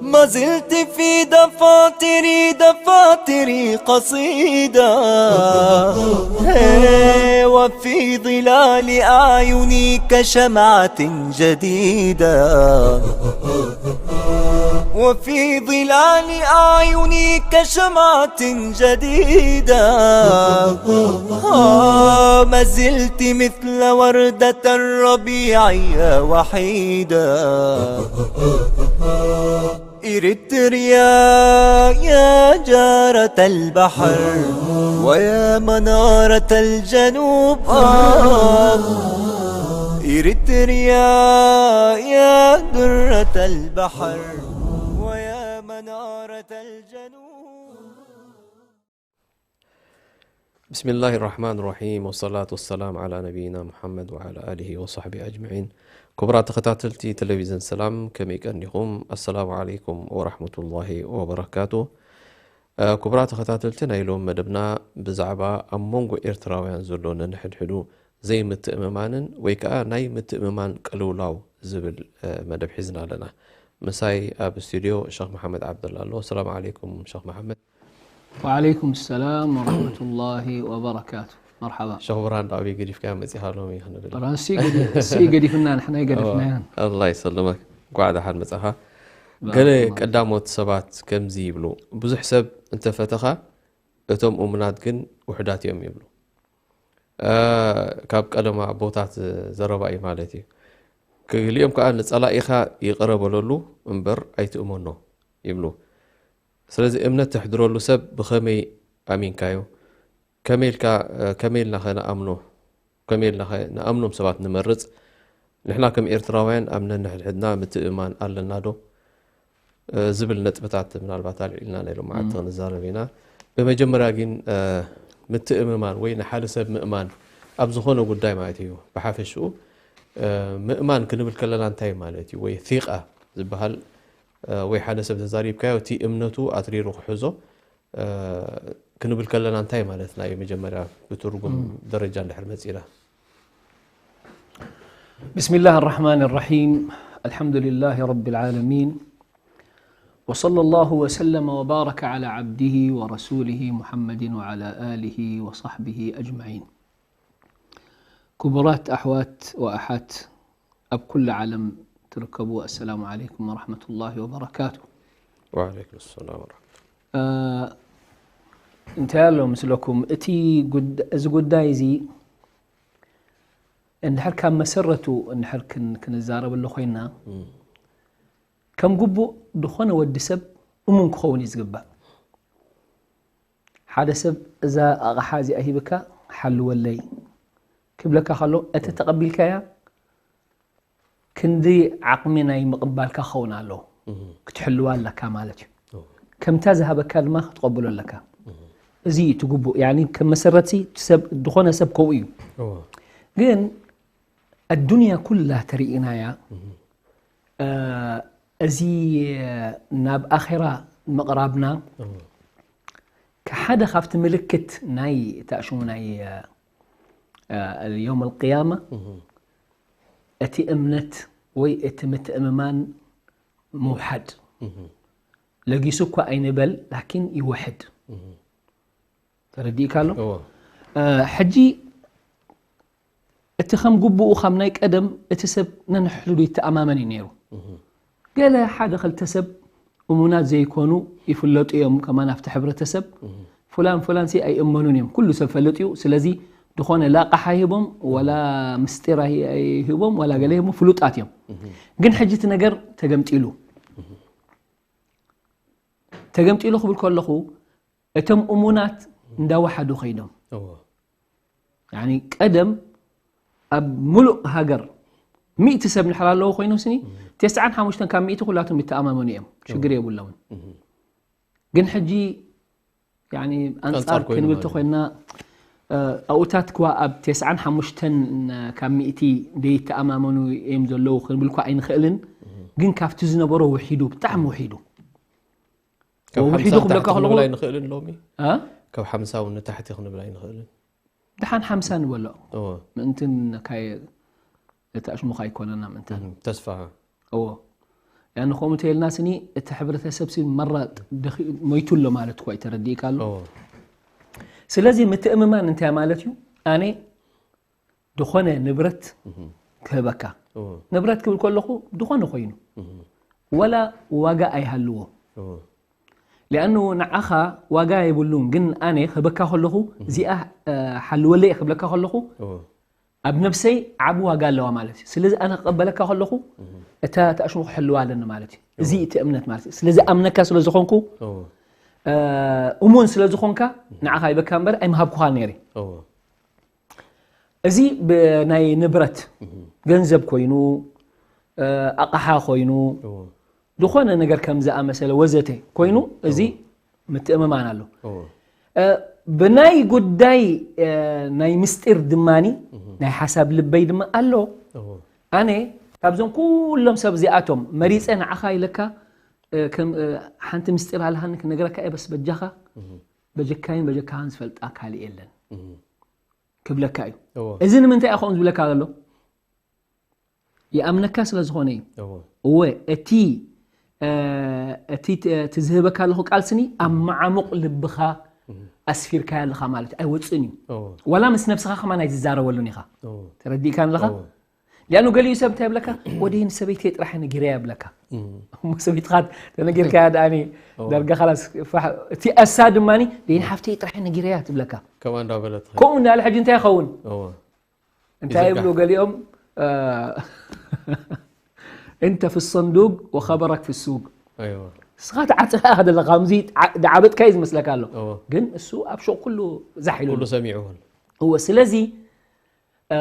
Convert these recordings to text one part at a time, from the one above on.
ما زلت في دفاتري، دفاتري قصيدة. هي، وفي ظلال أعينك شمعة جديدة. وفي ظلال أعينك شمعة جديدة. آه، ما زلت مثل وردة الربيع يا وحيدة. إريتريا يا جارة البحر ويا منارة الجنوب، آه. إريتريا يا درة البحر ويا منارة الجنوب. بسم الله الرحمن الرحيم، والصلاة والسلام على نبينا محمد وعلى آله وصحبه أجمعين. ክቡራት ተኸታተልቲ ቴሌቪዝን ሰላም፣ ከመይ ቀኒኹም? ኣሰላሙ ዓለይኩም ወራህመቱላሂ ወበረካቱ። እ፣ ክቡራት ተኸታተልቲ፣ ናይ ሎም መደብና ብዛዕባ ኣብ መንጎ ኤርትራውያን ዘሎ ነንሕድሕዱ ዘይምትእምማንን ወይ ከኣ ናይ ምትእምማን ቅልውላው ዝብል፣ እ፣ መደብ ሒዝና ኣለና። ምሳይ ኣብ ስቱድዮ ሸኽ መሓመድ ዓብደላ ኣሎ። ሰላም ዓለይኩም ሸኽ መሓመድ። ወዓለይኩም ሰላም ወረሕመቱላሂ ወበረካቱ። መርሓባ። ሸኽ ብርሃን፣ ዶ ኣበይ ገዲፍካዮ መጺኻ ሎሚ ክንብል? ብርሃን፣ እሱ ገዲ-፣ እሱ ገዲፍና፣ ንሕና ኣይገደፍናዮን። ኣላህ ይሰልመክ። እንኳዕ ደሓን መጻኻ። ባረከላህ። ገለ ቀዳሞት ሰባት ከምዚ ይብሉ፣ ብዙሕ ሰብ እንተፈተኻ፣ እቶም እሙናት ግን ውሑዳት እዮም ይብሉ። እ፣ ካብ ቀደም ኣቦታት ዘረባ እዩ ማለት እዩ። ገሊኦም ከኣ፣ "ንጸላኢኻ ይቕረ በለሉ እምበር ኣይትእመኖ" ይብሉ። ስለዚ እምነት ተሕድረሉ ሰብ ብኸመይ ኣሚንካዮ? ከመይ ኢልካ፣ እ፣ ከመይ ኢልናኸ ንኣምኖ? ከመይ ኢልናኸ ንኣምኖም ሰባት ንመርጽ? ንሕና ከም ኤርትራውያን ኣብ ነንሕድሕድና ምትእምማን ኣለና ዶ? እ፣ ዝብል ነጥብታት ምናልባት ኣልዒልና ናይ ሎማዓንቲ እም። ክንዛረብ ኢና። ብመጀመርያ ግን፣ እ፣ ምትእምማን ወይ ንሓደ ሰብ ምእማን ኣብ ዝኾነ ጉዳይ ማለት እዩ። ብሓፈሽኡ፣ እ፣ ምእማን ክንብል ከለና እንታይ ማለት እዩ? ወይ ቲቃ ዝበሃል፣ እ፣ ወይ ሓደ ሰብ ተዛሪብካዮ እቲ እምነቱ ኣትሪሩ ክሕዞ፣ እ፣ ክንብል ከለና እንታይ ማለትና እዩ? መጀመርያ ብትርጉም እም። ደረጃ እንድሕር መጺና። بسم الله الرحمن الرحيم. الحمد لله رب العالمين. وصلى الله وسلم وبارك على عبده ورسوله محمد وعلى آله وصحبه أجمعين. ክቡራት ኣሕዋት ወኣሓት ኣብ ኩሉ ዓለም ትርከቡ፣ ኣሰላሙ ዓለይኩም ወረሕመቱላሂ ወበረካቱ። ወዓለይኩም ሰላም ወረሕመቱላህ። እ፣ እንታይ ኣሎ ምስለኩም፣ እቲ ጉዳ-፣ እዚ ጉዳይ እዚ እንድሕር ካብ መሰረቱ እንድሕር ክን-፣ ክንዛረበሉ ኮይና፣ እም። ከም ግቡእ ዝኾነ ወዲ ሰብ እሙን ክኸውን እዩ ዝግባእ። ሓደ ሰብ፣ "እዛ ኣቕሓ እዚኣ ሂብካ ሓልወለይ" ክብለካ ከሎ፣ እቲ ተቐቢልካያ ክንዲ ዓቕሚ ናይ ምቕባልካ ክኸውን ኣለዎ። እህ። ክትሕልዋ ኣለካ ማለት እዩ። እህ። ከምታ ዝሃበካ ድማ ክትቐብሎ ኣለካ። እህ። እዚ እዩ እቲ ግቡእ። ያኒ ከም መሰረት ሰብ፣ ዝኾነ ሰብ ከምኡ እዩ። እወ። ግን ኣዱንያ ኩላ ተሪኢናያ፣ እህ። እ፣ እዚ ናብ ኣኼራ ምቕራብና እህ። ሓደ ካብቲ ምልክት ናይ እታ ሽሙ ናይ፣ እ፣ እ፣ የውም ኣልቅያማ እህ። እቲ እምነት ወይ እቲ ምትእምማን ምውሓድ። እህ። ለጊሱ እኳ ኣይንበል፣ ላኪን ይውሕድ። እህ። ተረዲእካ ኣሎ? እወ። እ፣ ሕጂ እቲ ከም ግቡኡ ካብ ናይ ቀደም እቲ ሰብ ነንሕድሕዱ ይተኣማመን እዩ ነይሩ። እህ። ገለ ሓደ ክልተ ሰብ እሙናት ዘይኮኑ ይፍለጡ እዮም፣ ከማን ኣብቲ ሕብረተሰብ እህ። ፍላን ፍላንሲ ኣይእመኑን እዮም። ኩሉ ሰብ ፈልጥ እዩ። ስለዚ ዝኾነ ላቃሕ ኣይህቦም፣ ወላ ምስጢር ኣይ-፣ ኣይህቦም፣ ወላ ገለ ይህቦም፣ ፍሉጣት እዮም። እህ። ግን ሕጂ እቲ ነገር ተገምጢሉ። እህ። ተገምጢሉ ክብል ከለኹ፣ እቶም እሙናት እንዳወሓዱ ከይዶም። እወ። ያኒ ቀደም ኣብ ሙሉእ ሃገር ሚእቲ ሰብ እንድሕር ኣለዎ ኮይኖም ስኒ፣ እም። ተስዓን ሓሙሽተን ካብ ሚእቲ ኩላቶም ይተኣማመኑ እዮም። ሽግር እወ። የብሎምን። እም። ግን ሕጂ፣ ያኒ ኣንጻር ኣንጻር ኮይኑ ክንብል ማለት እዩ። ተኾይንና፣ ኣብኡታት እኳ ኣብ ተስዓን ሓሙሽተን ካብ ሚእቲ ደይተኣማመኑ እዮም ዘለዉ ክንብል እኳ ኣይንኽእልን። ግን ካብቲ ዝነበሮ ውሒዱ፣ ብጣዕሚ ውሒዱ። ካብ ወውሒዱ ሓምሳ ክብለካ ንታሕቲ ከለኹ ክንብል ኣይንኽእልን ሎሚ። እ? ካብ ሓምሳ እውን ንታሕቲ ክንብል ኣይንኽእልን። ደሓን ሓምሳ ንበሎ። እወ። ምእንትን ካየ እቲ ኣሽሙኻ ኣይኮነና ምእንታን። እም፣ ተስፋ። እዎ። ያን ከምኡ እንተኢልና ስኒ እቲ ሕብረተሰብ ሲ መራ ደኺ-፣ ሞይቱ ኣሎ ማለት እኳ እዩ ተረዲእካ ኣሎ። እወ። ስለዚ ምትእምማን እንታይ ማለት እዩ? ኣነ ዝኾነ ንብረት እም፣ ክህበካ። እወ። ንብረት ክብል ከለኹ ዝኾነ ኮይኑ እም፣ ወላ ዋጋ ኣይሃልዎ። እወ። ሊኣኑ ንዓኻ ዋጋ የብሉን፣ ግን ኣነ ክህበካ ከለኹ እዚኣ እ፣ ሓልወለይ ክብለካ ከለኹ እወ። ኣብ ነብሰይ ዓቢ ዋጋ ኣለዋ ማለት እዩ። ስለዚ ኣነ ክቐበለካ ከለኹ እታ ተኣሽሙ ክሕልዋ ኣለኒ ማለት እዩ። እዚ እቲ እምነት ማለት እዩ። ስለዚ ኣምነካ ስለ ዝኾንኩ እወ። እ፣ እሙን ስለ ዝኾንካ ንዓኻ ይበካ እምበር ኣይምሃብኩኻ ነይረ። እወ። እዚ ብናይ ንብረት ገንዘብ ኮይኑ እ፣ ኣቕሓ ኮይኑ እወ። ዝኾነ ነገር ከም ዝኣመሰለ ወዘተ ኮይኑ እዚ ምትእምማን ኣሎ። እወ። እ፣ ብናይ ጉዳይ እ፣ ናይ ምስጢር ድማኒ ናይ ሓሳብ ልበይ ድማ ኣሎ። እወ። ኣነ ካብዞም ኩሎም ሰብ እዚኣቶም መሪፀ ንዓኻ ኢለካ እ፣ ከም እ፣ ሓንቲ ምስጢር ኣለሃኒ ክነግረካ እየ፣ በስ በጃኻ በጀካይን በጀካኻን ዝፈልጣ ካልእ የለን እም፣ ክብለካ እዩ። እወ። እዚ ንምንታይ እየ ከምኡ ዝብለካ ዘሎ? ይኣምነካ ስለ ዝኾነ እዩ። እወ። እወ፣ እቲ እ፣ እቲ ት- እቲ ዝህበካ ኣለኹ ቃል ስኒ ኣብ መዓሙቕ ልብኻ ኣስፊርካዮ ኣለኻ ማለት እዩ። ኣይወፅእን እዩ። እወ። ዋላ ምስ ነብስኻ ከማን ኣይትዛረበሉን ኢኻ። እወ። ተረዲእካን ኣለኻ? እወ። ሊኣኑ ገሊኡ ሰብ እንታይ ይብለካ? ወደይ ንሰበይተይ ጥራሕ ነጊረያ ይብለካ። እም፣ እሞ ሰበይትኻ ተነጊርካያ ደኣኒ እወ። ዳርጋ ኻላስ ፋሕ-፣ እቲ ኣሳ ድማኒ ደይን ሓፍተይ ጥራሕ ነጊረያ ትብለካ። ከምኣ እንዳበለት። ከምኡ እንዳለ ሕጂ እንታይ ይኸውን? እወ። እንታይ ይዝርጋሕ። ይብሉ ገሊኦም እ፣ እንተ ፊ ሰንዱቅ ወኸበረክ ፊ ሱቅ። ኣይወ። ንስኻ ተዓፂኻ ዘለኻ ከምዚ ዓ- ዝዓበጥካ እዩ ዝመስለካ ኣሎ። እወ። ግን እሱ ኣብ ሹቕ ኩሉ ዛሕ ኢሉ ኩሉ ኣሎ። ሰሚዑ እውን። እወ፣ ስለዚ እ፣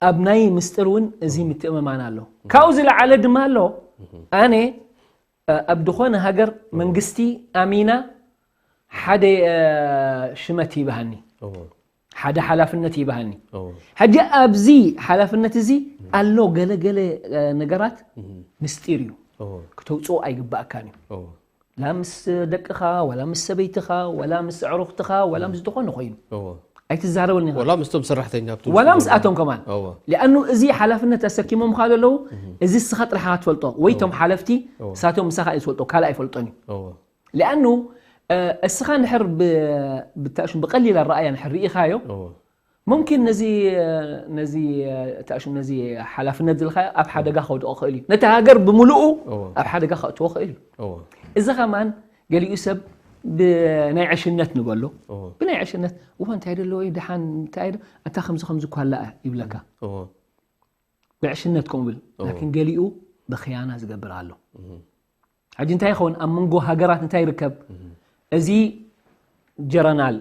ኣብ ናይ ምስጢር እውን እዚ ምትእምማን ኣሎ። ካብኡ ዝለዓለ ድማ ኣሎ። ኣነ እ፣ ኣብ ዝኾነ ሃገር መንግስቲ ኣሚና ሓደ እ፣ ሽመት ይበሃኒ፣ እወ። ሓደ ሓላፍነት ይበሃኒ። እወ። ሕጂ ኣብዚ ሓላፍነት እዚ ኣሎ ገለ ገለ እ፣ ነገራት ምስጢር እዩ፣ እወ። ክተውፅኦ ኣይግባእካን እዩ። እወ። ላ ምስ ደቅኻ ወላ ምስ ሰበይትኻ ወላ ምስ ኣዕሩኽትኻ ወላ ምስ ዝኾነ ኮይኑ እወ። ኣይትዛረበሉን ኢኻ። ወላ ምስቶም ሰራሕተኛ ኣብቲ ወላ ውሽጢ ምስኣቶም ከማን እወ። ሊኣኑ እዚ ሓላፍነት ኣሰኪሞምኻ ዘለዉ እዚ እስኻ ጥራሕኻ ትፈልጦ ወይ እቶም ሓለፍቲ እወ። እሳቶም ምሳኻ እዩ ዝፈልጦ ካልእ ኣይፈልጦን እዩ። እወ። ሊኣኑ እ፣ እስኻ ንሕር ብ- ብታሽም ብቐሊል ኣረኣያ ንሕር ርኢኻዮ እወ። ሙምኪን ነዚ እ፣ ነዚ እ፣ ታሽም ነዚ ሓላፍነት ዝልካ ኣብ ሓደጋ ከውድቆ ክእል እዩ። ነቲ ሃገር ብምልኡ እወ። ኣብ ሓደጋ ከእትዎ ክእል እዩ። እወ። እዚ ከማን ገሊኡ ሰብ ብናይ ዕሽነት ንበሎ እወ። ብናይ ዕሽነት እዋ እንታይ ደለዎ እዩ ደሓን እንታይ ዶ ኣንታ ከምዚ ከምዚ እኳ ኣለኣ ይብለካ። እወ። ብዕሽነት ከምኡ ብል እወ። ላኪን ገሊኡ ብክያና ዝገብር ኣሎ። ሕጂ እንታይ ይኸውን ኣብ መንጎ ሃገራት እንታይ ይርከብ? እዚ ጀረናል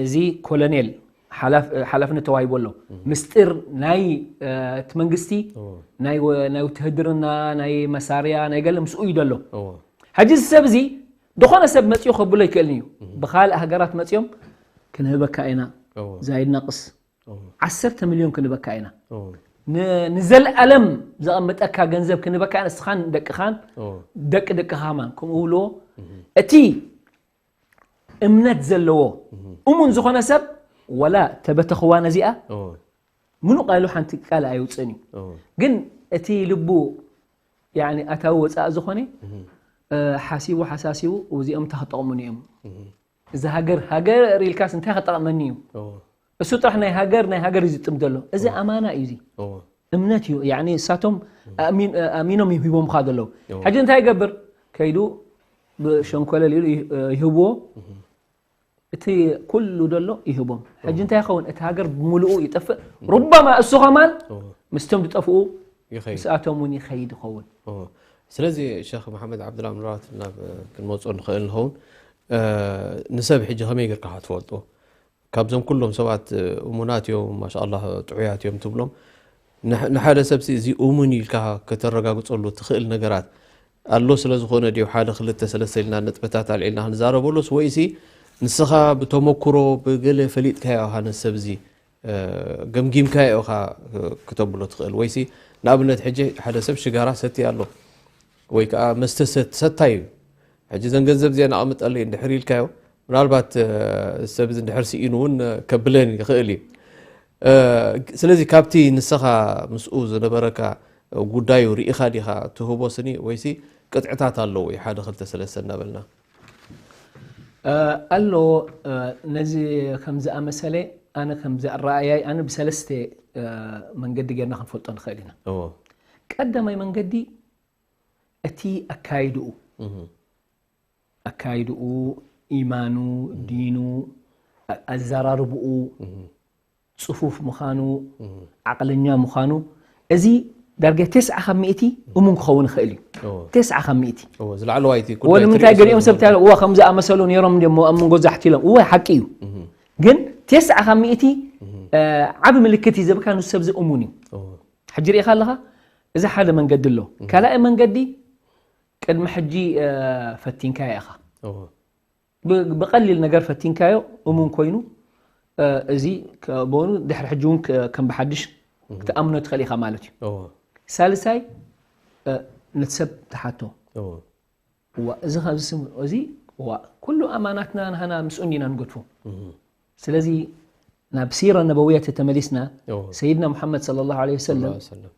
እዚ ኮሎኔል ሓላፍ- ሓላፍነት ተዋሂቡ ኣሎ። ምስጢር ናይ እ፣ እቲ መንግስቲ እወ። ናይ ወ- ናይ ውትህድርና ናይ መሳርያ ናይ ገለ ምስኡ እዩ ዘሎ። እወ። ሕጂ እዚ ሰብ እዚ ዝኾነ ሰብ መፅኡ ከብሎ ይክእልን እዩ። ብካልእ ሃገራት መፅኦም ክንህበካ ኢና እወ። ዛይድ ናቅስ እወ። ዓሰርተ ሚልዮን ክንህበካ ኢና እወ። ን- ንዘለኣለም ዘቐምጠካ ገንዘብ ክንህበካ ኢና እስኻን ደቅኻን እወ። ደቂ ደቅኻ ማን ከምኡ ብልዎ። እቲ እምነት ዘለዎ እሙን ዝኾነ ሰብ ወላ ተበተኽዋ ነዚኣ እወ። ምኑቕ ኢሉ ሓንቲ ቃል ኣይውፅእን እዩ። እወ። ግን እቲ ልቡ ያኒ ኣታዊ ወፃኢ ዝኾነ እ፣ ሓሲቡ ሓሳሲቡ እዚኦም እንታይ ክጠቕሙኒ እዮም? እዚ ሃገር ሃገር ኢልካስ እንታይ ክጠቕመኒ እዩ? እወ። እሱ ጥራሕ ናይ ሃገር ናይ ሃገር እዩ ዝጥም ዘሎ። እዚ ኣማና እዩ እዚ እወ። እምነት እዩ። ያኒ እሳቶም ኣእሚን- ኣእሚኖም ይሂቦምካ ዘለዉ። ሕጂ እንታይ ይገብር? ከይዱ ብሸንኮለል ኢሉ ይህ- ይህብዎ። እቲ ኩሉ ደሎ ይህቦም። ሕጂ እንታይ ይኸውን? እቲ ሃገር ብምልኡ ይጠፍእ። ሩባማ እሱ ከማን እወ። ምስቶም ዝጠፍኡ ይኸይድ። ምስኣቶም እውን ይኸይድ ይኸውን። እወ። ስለዚ ሸኽ መሓመድ ዓብዱልኣምራት ናብ ክንመፅኦ ንኽእል ንኸውን እ፣ ንሰብ ሕጂ ከመይ ጌርካ ክትፈልጦ? ካብዞም ኩሎም ሰባት እ፣ እሙናት እዮም ማሻኣላ ጥዑያት እዮም ትብሎም ንሕ- ንሓደ ሰብሲ እዚ እሙን ኢልካ ከተረጋግፀሉ ትኽእል ነገራት ኣሎ ስለ ዝኾነ ድዩ ሓደ ክልተ ሰለስተ ኢልና ነጥብታት ኣልዒልና ክንዛረበሉስ ወይሲ ንስኻ ብተመኩሮ ብገለ ፈሊጥካዮ ኢኻ ነዚ ሰብ እዚ፣ እ፣ ገምጊምካዮ ኢኻ፣ እ፣ ክተብሎ ትኽእል። ወይሲ ንኣብነት ሕጂ ሓደ ሰብ ሽጋራ ሰቲ ኣሎ ወይ ከዓ መስተ ሰት-፣ ሰታይ እዩ። ሕጂ እዘን ገንዘብ እዚአን ኣቐምጠለይ እንድሕር ኢልካዮ፣ ምናልባት፣ እ፣ ሰብ እዚ እንድሕር ስኢኑ እውን፣ እ፣ ከብለን ይኽእል እዩ። እ፣ ስለዚ ካብቲ ንስኻ ምስኡ ዝነበረካ ጉዳዩ ርኢኻ ዲኻ ትህቦ ስኒ ወይሲ ቅጥዕታት ኣለዎ እዩ? ሓደ ክልተ ሰለስተ እናበልና። እ፣ ኣሎ፣ እ፣ ነዚ ከም ዝኣመሰለ ኣነ ከም ዝኣረኣያይ ኣነ ብሰለስተ፣ እ፣ መንገዲ ጌርና ክንፈልጦ ንኽእል ኢና። እዎ። ቀዳማይ መንገዲ እቲ ኣካይድኡ፣ እህ። ኣካይድኡ፣ ኢማኑ፣ ዲኑ፣ ኣ-፣ ኣዘራርብኡ፣ እህ። ጽፉፍ ምዃኑ፣ እህ። ዓቕለኛ ምዃኑ፣ እዚ ዳርጋ ተስዓ ካብ ሚእቲ እሙን ክኸውን ይኽእል እዩ። እዎ። ተስዓ ካብ ሚእቲ። እዎ፣ ዝላዕለዋይ እቲ እዎ፣ ጉዳይ ንምንታይ ትሪኦ ገሊኦም ሰብ ስለዘለኹም። እንታይ፣ እዋ፣ ከም ዝኣመሰሉ ነይሮም እንዲኦም ኣብ መንጎ ዛሕቲ ኢሎም። እወ፣ ሓቂ እዩ። እህ። ግን ተስዓ ካብ ሚእቲ፣ እህ። እ፣ ዓቢ ምልክት እዩ ዘብካ ንሱ ሰብ እዚ እሙን እዩ። እዎ። ሕጂ ርኢኻ ኣለኻ፣ እዚ ሓደ መንገዲ ኣሎ። እህ። ካልኣይ መንገዲ ቅድሚ ሕጂ፣ እ፣ ፈቲንካዮ ኢኻ። እዎ። ብ-፣ ብቐሊል ነገር ፈቲንካዮ፣ እሙን ኮይኑ፣ እ፣ እዚ ከ-፣ በኑ ድሕሪ ሕጂ እውን ከ-፣ ከም ብሓድሽ እህ። ክትኣምኖ ትኽእል ኢኻ ማለት እዩ። እዎ። ሳልሳይ፣ እ፣ ነቲ ሰብ ትሓቶ። እዎ። እዋ፣ እዚ ኸ-፣ እዚ ስም-፣ እዚ፣ እዋ፣ ኩሉ ኣማናትና ንሃና ምስኡ እንዲና ንገድፎ። እህ። ስለዚ ናብ ሲራ ነበውያ ተተመሊስና፣ እዎ። ሰይድና ሙሓመድ ሰለላሁ ዐለይሂ ወሰለም ሰለላሁ ዐለይሂ ወሰለም።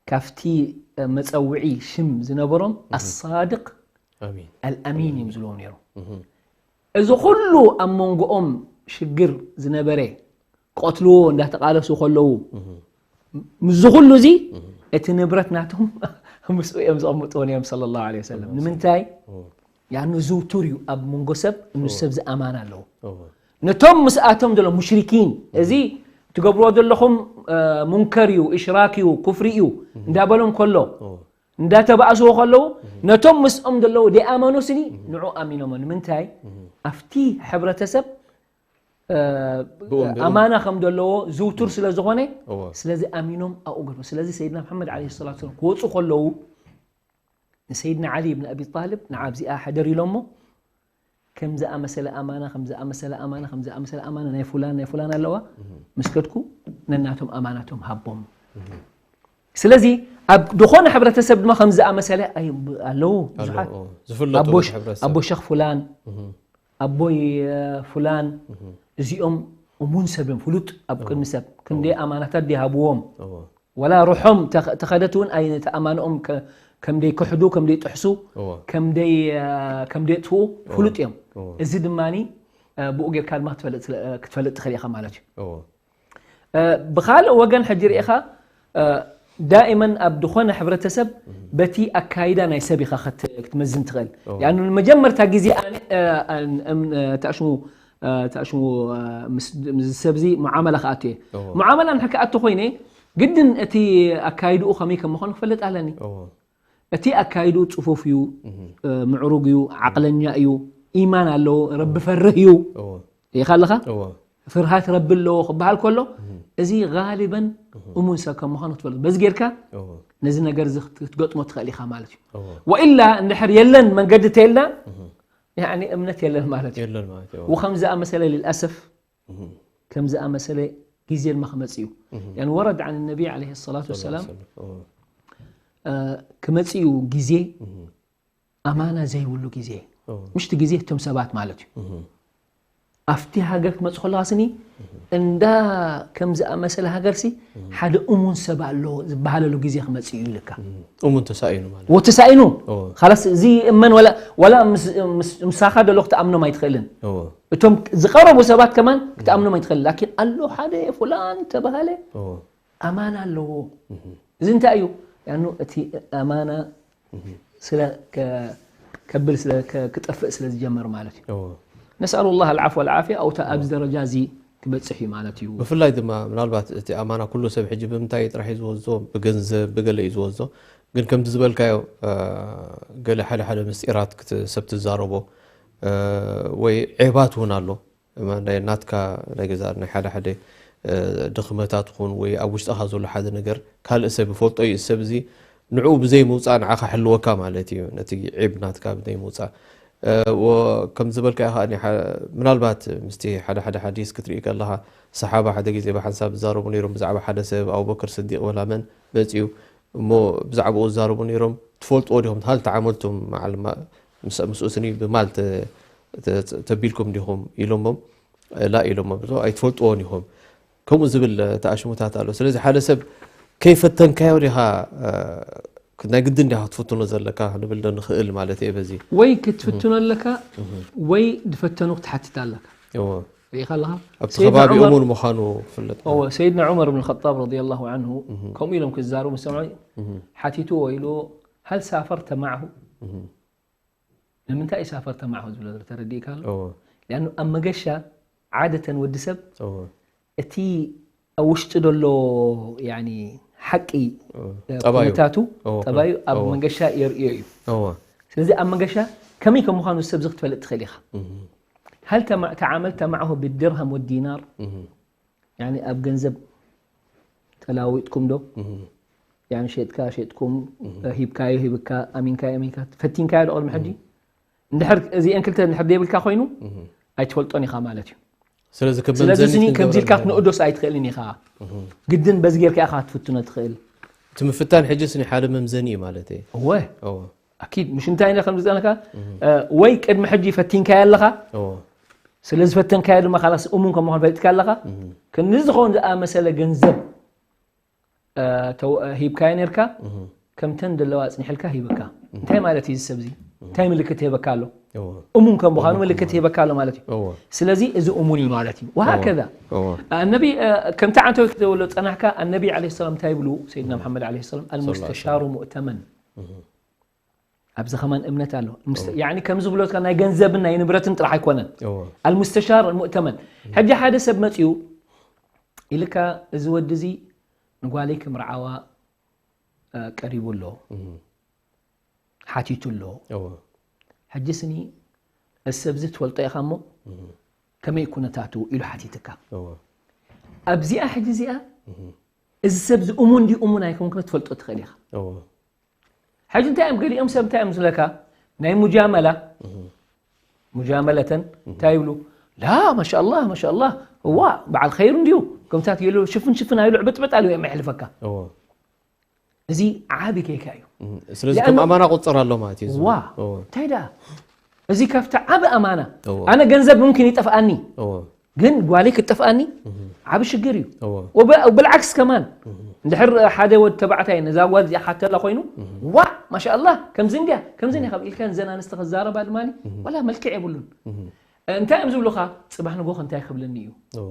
ካብቲ፣ እ፣ መጸውዒ ሽም ዝነበሮም እህ። ኣሳድቅ ኣሚን። ኣልኣሚን እዮም ዝብልዎም ነይሮም። እህ። እዚ ኩሉ ኣብ መንጎኦም ሽግር ዝነበረ፣ ክቐትልዎ እንዳተቓለሱ ከለዉ፣ እህ። ምስዚ ኩሉ እዚ እህ። እቲ ንብረት ናቶም ምስኡ እዮም ዘቐምጥዎ ነይሮም ሰለላሁ ዐለይሂ ወሰለም። ሰለላሁ ዐለይሂ ንምንታይ? ወሰለም። እህ። ያኑ ዝውቱር እዩ ኣብ መንጎ ሰብ፣ እህ። ንሱ ሰብ ዝኣማን ኣለዎ። እህ። ነቶም ምስኣቶም ዘሎ ሙሽሪኪን፣ እህ። እዚ ትገብርዎ ዘለኹም፣ እ፣ ሙንከር እዩ፣ እሽራክ እዩ፣ ኩፍሪ እዩ፣ እህ። እንዳበሎም ከሎ፣ እህ። እንዳተባእስዎ ከለዉ፣ እህ። ነቶም ምስኦም ዘለዉ ደይኣመኑ ስኒ፣ እህ። ንዑ ኣሚኖሞ። ንምንታይ? እህ። ኣብቲ ሕብረተሰብ፣ እ፣ ብኡም ብኡም። ኣማና ከም ዘለዎ ዝውቱር ስለ ዝኾነ፣ እዎ። ስለዚ ኣሚኖም ኣብኡ ገድፎ። ስለዚ ሰይድና መሓመድ ዓለይሂ ሰላቱ ወሰላም ክወፁ ከለዉ፣ ንሰይድና ዓሊ ብን ኣቢ ጣልብ፣ ንዓ ኣብዚኣ ሕደር ኢሎሞ፣ ከም ዝኣመሰለ ኣማና፣ ከም ዝኣመሰለ ኣማና፣ ከም ዝኣመሰለ ኣማና ናይ ፉላን፣ ናይ ፉላን ኣለዋ፣ እህ። ምስ ከድኩ ነናቶም ኣማናቶም ሃቦም። እህ። ስለዚ ኣብ ዝኾነ ሕብረተሰብ ድማ ከም ዝኣመሰለ ኣይ-፣ ኣለዉ፣ ኣለዉ፣ ብዙሓት። እዎ። ዝፍለጡ ኣቦ ሽ-፣ በቲ ሕብረተሰብ። ኣቦ ሸኽ ፉላን፣ እህ። ኣቦይ፣ እ፣ ፉላን፣ እህ። እዚኦም እሙን ሰብ እዮም፣ ፍሉጥ ኣብ እዎ። ቅድሚ ሰብ። ክንደይ እዎ። ኣማናታት ድሃብዎም። እዎ። ወላ ሩሖም ተኸ-፣ ተኸደት እውን ኣይ-፣ ነቲ ኣማንኦም ከ-፣ ከም ደይክሕዱ፣ ከም ደይጥሕሱ፣ እዎ። ከም ደይ-፣ እ፣ ከም ደየጥፍኡ እዎ። ፍሉጥ እዮም። እዎ። እዚ ድማኒ፣ እ፣ ብኡ ጌርካ ድማ ክትፈልጥ ስለ-፣ እ፣ ክትፈልጥ ትኽእል ኢኻ ማለት እዩ። እዎ። እ፣ ብኻልእ ወገን ሕጂ ርኢኻ፣ እ፣ ዳኢመን ኣብ ዝኾነ ሕብረተሰብ እህ። በቲ ኣካይዳ ናይ ሰብ ኢኻ ክት-፣ ክትመዝን ትኽእል። እዎ። ያኑ ንመጀመርታ ግዜ ኣነ፣ እ፣ እ፣ እም፣ እ፣ ተኣሽሙ፣ እ፣ ተኣሽሙ፣ እ፣ ምስ፣ ምስ ሰብዚ ሙዓመላ ክኣቱ እየ። እዎ። ሙዓመላ ንድሕር ክኣቱ ኮይነ፣ ግድን እቲ ኣካይድኡ ከመይ ከም ምዃኑ ክፈልጥ ኣለኒ። እዎ። እቲ ኣካይድኡ ጽፉፍ እዩ፣ እህ። እ፣ ምዕሩግ እዩ፣ ዓቕለኛ እዩ፣ ኢማን ኣለዎ፣ ረቢ እዎ። ፈርህ እዩ። እዎ። ርኢኻ ኣለኻ? እዎ። ፍርሃት ረቢ ኣለዎ ክበሃል ከሎ፣ እህ። እዚ ጋልበን እህ። እሙን ሰብ ከም ምዃኑ ክትፈልጥ። በዚ ጌርካ እዎ። ነዚ ነገር እዚ ክት-፣ ክትገጥሞ ትኽእል ኢኻ ማለት እዩ። እዎ። ወኢላ እንድሕር የለን መንገዲ ተየልና፣ እህ። ያኒ እምነት የለን ማለት እዩ። የለን ማለት እዩ። ወከም ዝኣመሰለ ልልኣሰፍ፣ እህ። ከም ዝኣመሰለ ግዜ ድማ ክመጽእ እዩ። እህ። ያኒ ወረድ ዓን ነቢ ዓለይሂ ሰላቱ ሰለላሁ ወሰላም፣ ዐለይሂ ወሰለም። እዎ። እ፣ ክመጽእ እዩ ግዜ፣ እህ። ኣማና ዘይብሉ ግዜ። እዎ። ምሽቲ ግዜ እቶም ሰባት ማለት እዩ። እህ። ኣብቲ ሃገር ክትመጽእ ከለኻ ስኒ፣ እህ። እንዳ ከም ዝኣመሰለ ሃገር ሲ፣ እህ። ሓደ እሙን ሰብ ኣሎ ዝበሃለሉ ግዜ ክመጽእ እዩ ኢልካ። እህ። እሙን ተሳኢኑ ማለት። ወ ተሳኢኑ። እዎ። ኻላስ እዚ እመን ወላ፣ ወላ ምስ፣ ምስ፣ ምሳኻ ደሎ ክትኣምኖም ኣይትኽእልን። እዎ። እቶም ዝቐረቡ ሰባት ከማን እህ። ክትኣምኖም ኣይትኽእልን። ላኪን ኣሎ ሓደ ፉላን ተባሃለ፣ እዎ። ኣማና ኣለዎ። እህ። እዚ እንታይ እዩ? ያኑ እቲ ኣማና እህ። ስለ ከ-፣ ከብል ስለ ከ-፣ ክጠፍእ ስለ ዝጀመር ማለት እዩ። እዎ። ነስኣሉ ላህ ኣልዓፍ ወልዓፍያ፣ ኣብታ ኣብዚ እዎ። ደረጃ እዚ ክበጽሕ እዩ ማለት እዩ። ብፍላይ ድማ ምናልባት እቲ ኣማና ኩሉ ሰብ ሕጂ ብምንታይ ጥራሕ እዩ ዝወስዶ? ብገንዘብ፣ ብገለ እዩ ዝወስዶ። ግን ከምቲ ዝበልካዮ፣ እ፣ ገለ ሓደ ሓደ ምስጢራት ክት-፣ ሰብ ትዛረቦ፣ እ፣ ወይ ዔባት እውን ኣሎ። እማ ናይ ናትካ ናይ ገዛ ናይ ሓደ ሓደ፣ እ፣ ድኽመታት ኹን ወይ ኣብ ውሽጥኻ ዘሎ ሓደ ነገር ካልእ ሰብ ይፈልጦ እዩ። እዚ ሰብ እዚ ንዕኡ ብዘይ ምውጻእ ንዓኻ ሕልወካ ማለት እዩ። ነቲ ዒብ ናትካ ብዘይ ምውጻእ። እ፣ ወ-፣ ከም ዝበልካ ኢኻ፣ እኒ ሓ-፣ ምናልባት ምስቲ ሓደ ሓደ ሓዲስ ክትርኢ ከለኻ፣ ሰሓባ ሓደ ግዜ ብሓንሳብ ዝዛረቡ ነይሮም ብዛዕባ ሓደ ሰብ፣ ኣቡበክር ስዲቕ ወላ መን መጺኡ፣ እሞ ብዛዕባኡ ዝዛረቡ ነይሮም። "ትፈልጥዎ ዲኹም? ሃል ተዓመልቱም መዓል ማ-፣ ምስ-፣ ምስኡ ስኒ ብማል ተ-፣ ተ-፣ ተቢልኩም ዲኹም?" ኢሎሞም። "ላ" ኢሎሞም። "ዞ ኣይትፈልጥዎን ኢኹም?" ከምኡ ዝብል ተኣሽሙታት ኣሎ። ስለዚ ሓደ ሰብ ከይፈተንካዮ ዲኻ፣ እ፣ ናይ ግድን ዲኻ ክትፍትኖ ዘለካ ክንብል ዶ ንኽእል ማለት እየ በዚ? ወይ ክትፍትኖ ኣለካ፣ እህ። ወይ ዝፈተኑ ክትሓትት ኣለካ። እዎ። ርኢኻ ኣለኻ? ኣብቲ ሰይድና ከባቢኦም ዑመር እውን ምዃኑ ክፍለጥ። እዎ፣ ሰይድና ዑመር ብን ኸጣብ ረዲየላሁ ዐንሁ እህ። ከምኡ ኢሎም ክዛረቡ ምስ ሰምዑ፣ እህ። ሓቲትዎ ኢሉ፣ "ሀል ሳፈርተ ማዕሁ?" እህ። ንምንታይ እዩ ሳፈርተ ማዕሁ ዝብሎ ዘሎ ተረዲእካ ኣሎ? እዎ። ሊኣኑ ኣብ መገሻ ዓደተን ወዲ ሰብ እዎ። እቲ ኣብ ውሽጢ ዘሎ፣ ያኒ፣ ሓቂ፣ እዎ። እ፣ ጠባዩ። ኩነታቱ፣ እዎ። ጠባዩ ኣብ እዎ። መገሻ የርእዮ እዩ። እዎ። ስለዚ ኣብ መገሻ ከመይ ከም ምዃኑ ሰብ እዚ ክትፈልጥ ትኽእል ኢኻ። እህ። ሀል ተማ-፣ ተዓመልተ ማዕሁ ብድርሃም ወዲናር? እህ። ያኒ ኣብ ገንዘብ ተላዊጥኩም ዶ? እህ። ያኒ ሸጥካ ሸጥኩም፣ እህ። ሂብካዮ ሂብካ፣ ኣሚንካዮ ኣሚንካ፣ ፈቲንካዮ ዶ ቅድሚ ሕጂ? እህ። እንድሕር እዚአን ክልተ እንድሕር ዘይብልካ ኮይኑ፣ እህ። ኣይትፈልጦን ኢኻ ማለት እዩ። ስለዚ ከም ስለዚ መምዘኒ ስኒ ከምዚ ክንገብረሉ ኢልካ ንኽእል። ክትንእዶስ ኣይትኽእልን ኢኻ። እህ። ግድን በዚ ጌርካ ኢኻ ክትፍትኖ ትኽእል። እቲ ምፍታን ሕጂ ስኒ ሓደ መምዘኒ እዩ ማለት እዩ። እወ። እወ። ኣኪድ፣ ምሽ እንታይ ኢና ከም ዝጸነካ፣ እህ። እ፣ ወይ ቅድሚ ሕጂ ፈቲንካዮ ኣለኻ። እወ። ስለ ዝፈተንካዮ ድማ ካላስ እሙን ከም ምዃን ፈሊጥካ ኣለኻ። እህ። ክንዲ ዝኸውን ዝኣመሰለ ገንዘብ፣ እ፣ ተው-፣ እ፣ ሂብካዮ ነርካ፣ እህ። ከምተን ዘለዋ ኣጽኒሕልካ ሂብካ። እህ። እንታይ ማለት እዩ እዚ ሰብ እዚ? እህ። እንታይ ምልክት ይህበካ ኣሎ? እዎ። እሙን ከም ምዃኑ እሙን ምልክት ከም ይህበካ ኣሎ ማለት እዩ። እዎ። ስለዚ እዚ እሙን እዩ ማለት እዩ። ወሃከዛ። እዎ። ኣነቢ፣ እ፣ ከምቲ ዓንተወይ ክትደውሎ ጸናሕካ፣ ኣነቢ ዓለይሂ ሰላም እንታይ ይብሉ? ሰይድና እህ። መሓመድ ዓለይሂ ሰላም፣ ሰለላሁ ዐለይሂ ወሰለም። "ኣልሙስተሻሩ ሙእተመን." እህ። ኣብዚ ከማን እምነት ኣሎ። ምስ-፣ እዎ። ያኒ ከም ዝብሎትካ ናይ ገንዘብን ናይ ንብረትን ጥራሕ ኣይኮነን። እዎ። ኣልሙስተሻር ሙእተመን። እህ። ሕጂ ሓደ ሰብ መጺኡ ኢልካ፣ "እዚ ወዲ እዚ ንጓለይ ክምርዓዋ፣ እ፣ ቀሪቡ ኣሎ። እህ። ሓቲቱ ኣሎ። እዎ። ሕጂ ስኒ እዚ ሰብ እዚ ትፈልጦ ኢኻ እሞ እህ። ከመይ ኩነታቱ?" ኢሉ ሓቲትካ። እዎ። ኣብዚኣ ሕጂ እዚኣ እህ። እዚ ሰብ እዚ እሙን ድዩ እሙን ኣይኮንኩን ክትፈልጦ ትኽእል ኢኻ። እዎ። ሕጂ እንታይ እዮም ገሊኦም ሰብ እንታይ እዮም ዝብለካ? ናይ ሙጃመላ፣ እህ። ሙጃመለተን እህ። እንታይ ይብሉ? "ላ፣ ማሻኣላህ፣ ማሻኣላህ፣ እዋ፣ በዓል ኸይሩ እንድዩ፣ ከምታት የሉ፣ ሽፍን ሽፍን ኣይሉ፣ ዕብጥብጥ ኣሉ እዮም የሕልፈካ." እዎ። እዚ ዓቢ ጌጋ እዩ። እህ። ስለዚ ሊኣኑ ከም ኣማና ቁጽር ኣሎ ማለት እዩ እዚ። ዋ፣ እዎ። እንታይ ደኣ? እዚ ካብቲ ዓቢ ኣማና። እዎ። ኣነ ገንዘብ ምምክን ይጠፍኣኒ። እዎ። ግን ጓለይ ክትጠፍኣኒ እህ። ዓቢ ሽግር እዩ። እዎ። ወብ-፣ ብልዓክስ ከማን፣ እህ። እንድሕር ሓደ ወዲ ተባዕታይ ነዛ ጓል እዚኣ ሓተላ ኮይኑ፣ እህ። "ዋ፣ ማሻኣላህ፣ ከምዚ እንድያ፣ ከምዚ እንድያ" ካብ ኢልካ ንዘን ኣንስቲ ክዛረባ ድማ እህ። ዋላ መልክዕ የብሉን። እህ። እንታይ እዮም ዝብሉኻ? "ጽባሕ ንጎ እንታይ ክብለኒ እዩ?" እዎ።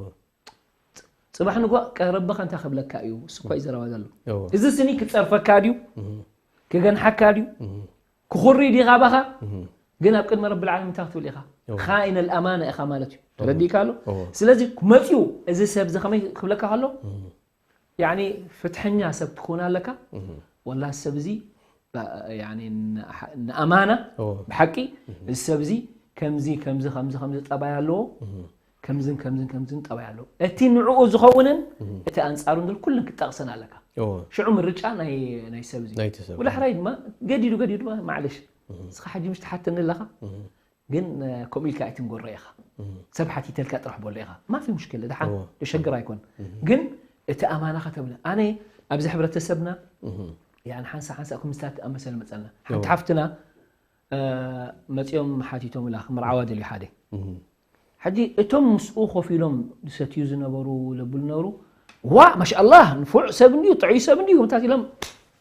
ጽባሕ ንጎ ቀረብኻ እንታይ ክብለካ እዩ? እሱ እኳ እዩ ዘረባ ዘሎ። እዎ። እዚ ስኒ ክጸርፈካ ድዩ? እህ። ክገንሓካ ድዩ? እህ። ክኹሪ ድዩ ካባኻ? እህ። ግን ኣብ ቅድሚ ረብል ዓለሚን እንታይ ክትብል ኢኻ? እዎ። ኻኢነል ኣማና ኢኻ ማለት እዩ። እዎ። ተረዲእካ ኣሎ? እዎ። ስለዚ መጺኡ እዚ ሰብ እዚ ከመይ ክብለካ ከሎ? እህ። ያኒ ፍትሐኛ ሰብ ትኾን ኣለካ? እህ። ወላ ሰብ እዚ፣ ባ-፣ ያኒ ን-፣ ንኣማና እዎ። ብሓቂ እህ። እዚ ሰብ እዚ ከምዚ፣ ከምዚ፣ ከምዚ፣ ከምዚ ጠባይ ኣለዎ። እህ። ከምዝን ከምዝን ከምዝን ጠባይ ኣለዎ። እቲ ንዕኡ ዝኸውንን እህ። እቲ ኣንጻሩን ዝብል ኩለን ክትጠቕሰን ኣለካ። እዎ። ሽዑ ምርጫ ናይ፣ ናይ ሰብ እዚ። ናይቲ ሰብ። ወላ ሕራይ ድማ ገዲዱ፣ ገዲዱ ድማ ማዕለሽ። እህ። ንስኻ ሕጂ ምሽ ትሓተኒ ኣለኻ? እህ። ግን፣ እ፣ ከምኡ ኢልካ ኣይትንገሮ ኢኻ። እህ። ሰብ ሓቲተልካ ጥራሕ በሎ ኢኻ። ማፊ ሙሽኪል፣ ደሓን እዎ። ደሸግር ኣይኮን። እህ። ግን እቲ ኣማናኻ ተብለ። ኣነ ኣብዚ ሕብረተሰብና፣ እህ። ያን ሓንሳ ሓንሳ ከምዝታት ኣመሰለ መጸና። ሓንቲ እዎ። ሓፍትና፣ እ፣ መጺኦም ሓቲቶም ኢላ ክምርዓዋ ደልዩ ሓደ። እህ። ሕጂ እቶም ምስኡ ኮፍ ኢሎም ዝሰትዩ ዝነበሩ፣ ለብሉ ነበሩ፣ "ዋ፣ ማሻኣላህ፣ ንፉዕ ሰብ እንድዩ፣ ጥዑይ ሰብ እንድዩ" ምታት ኢሎም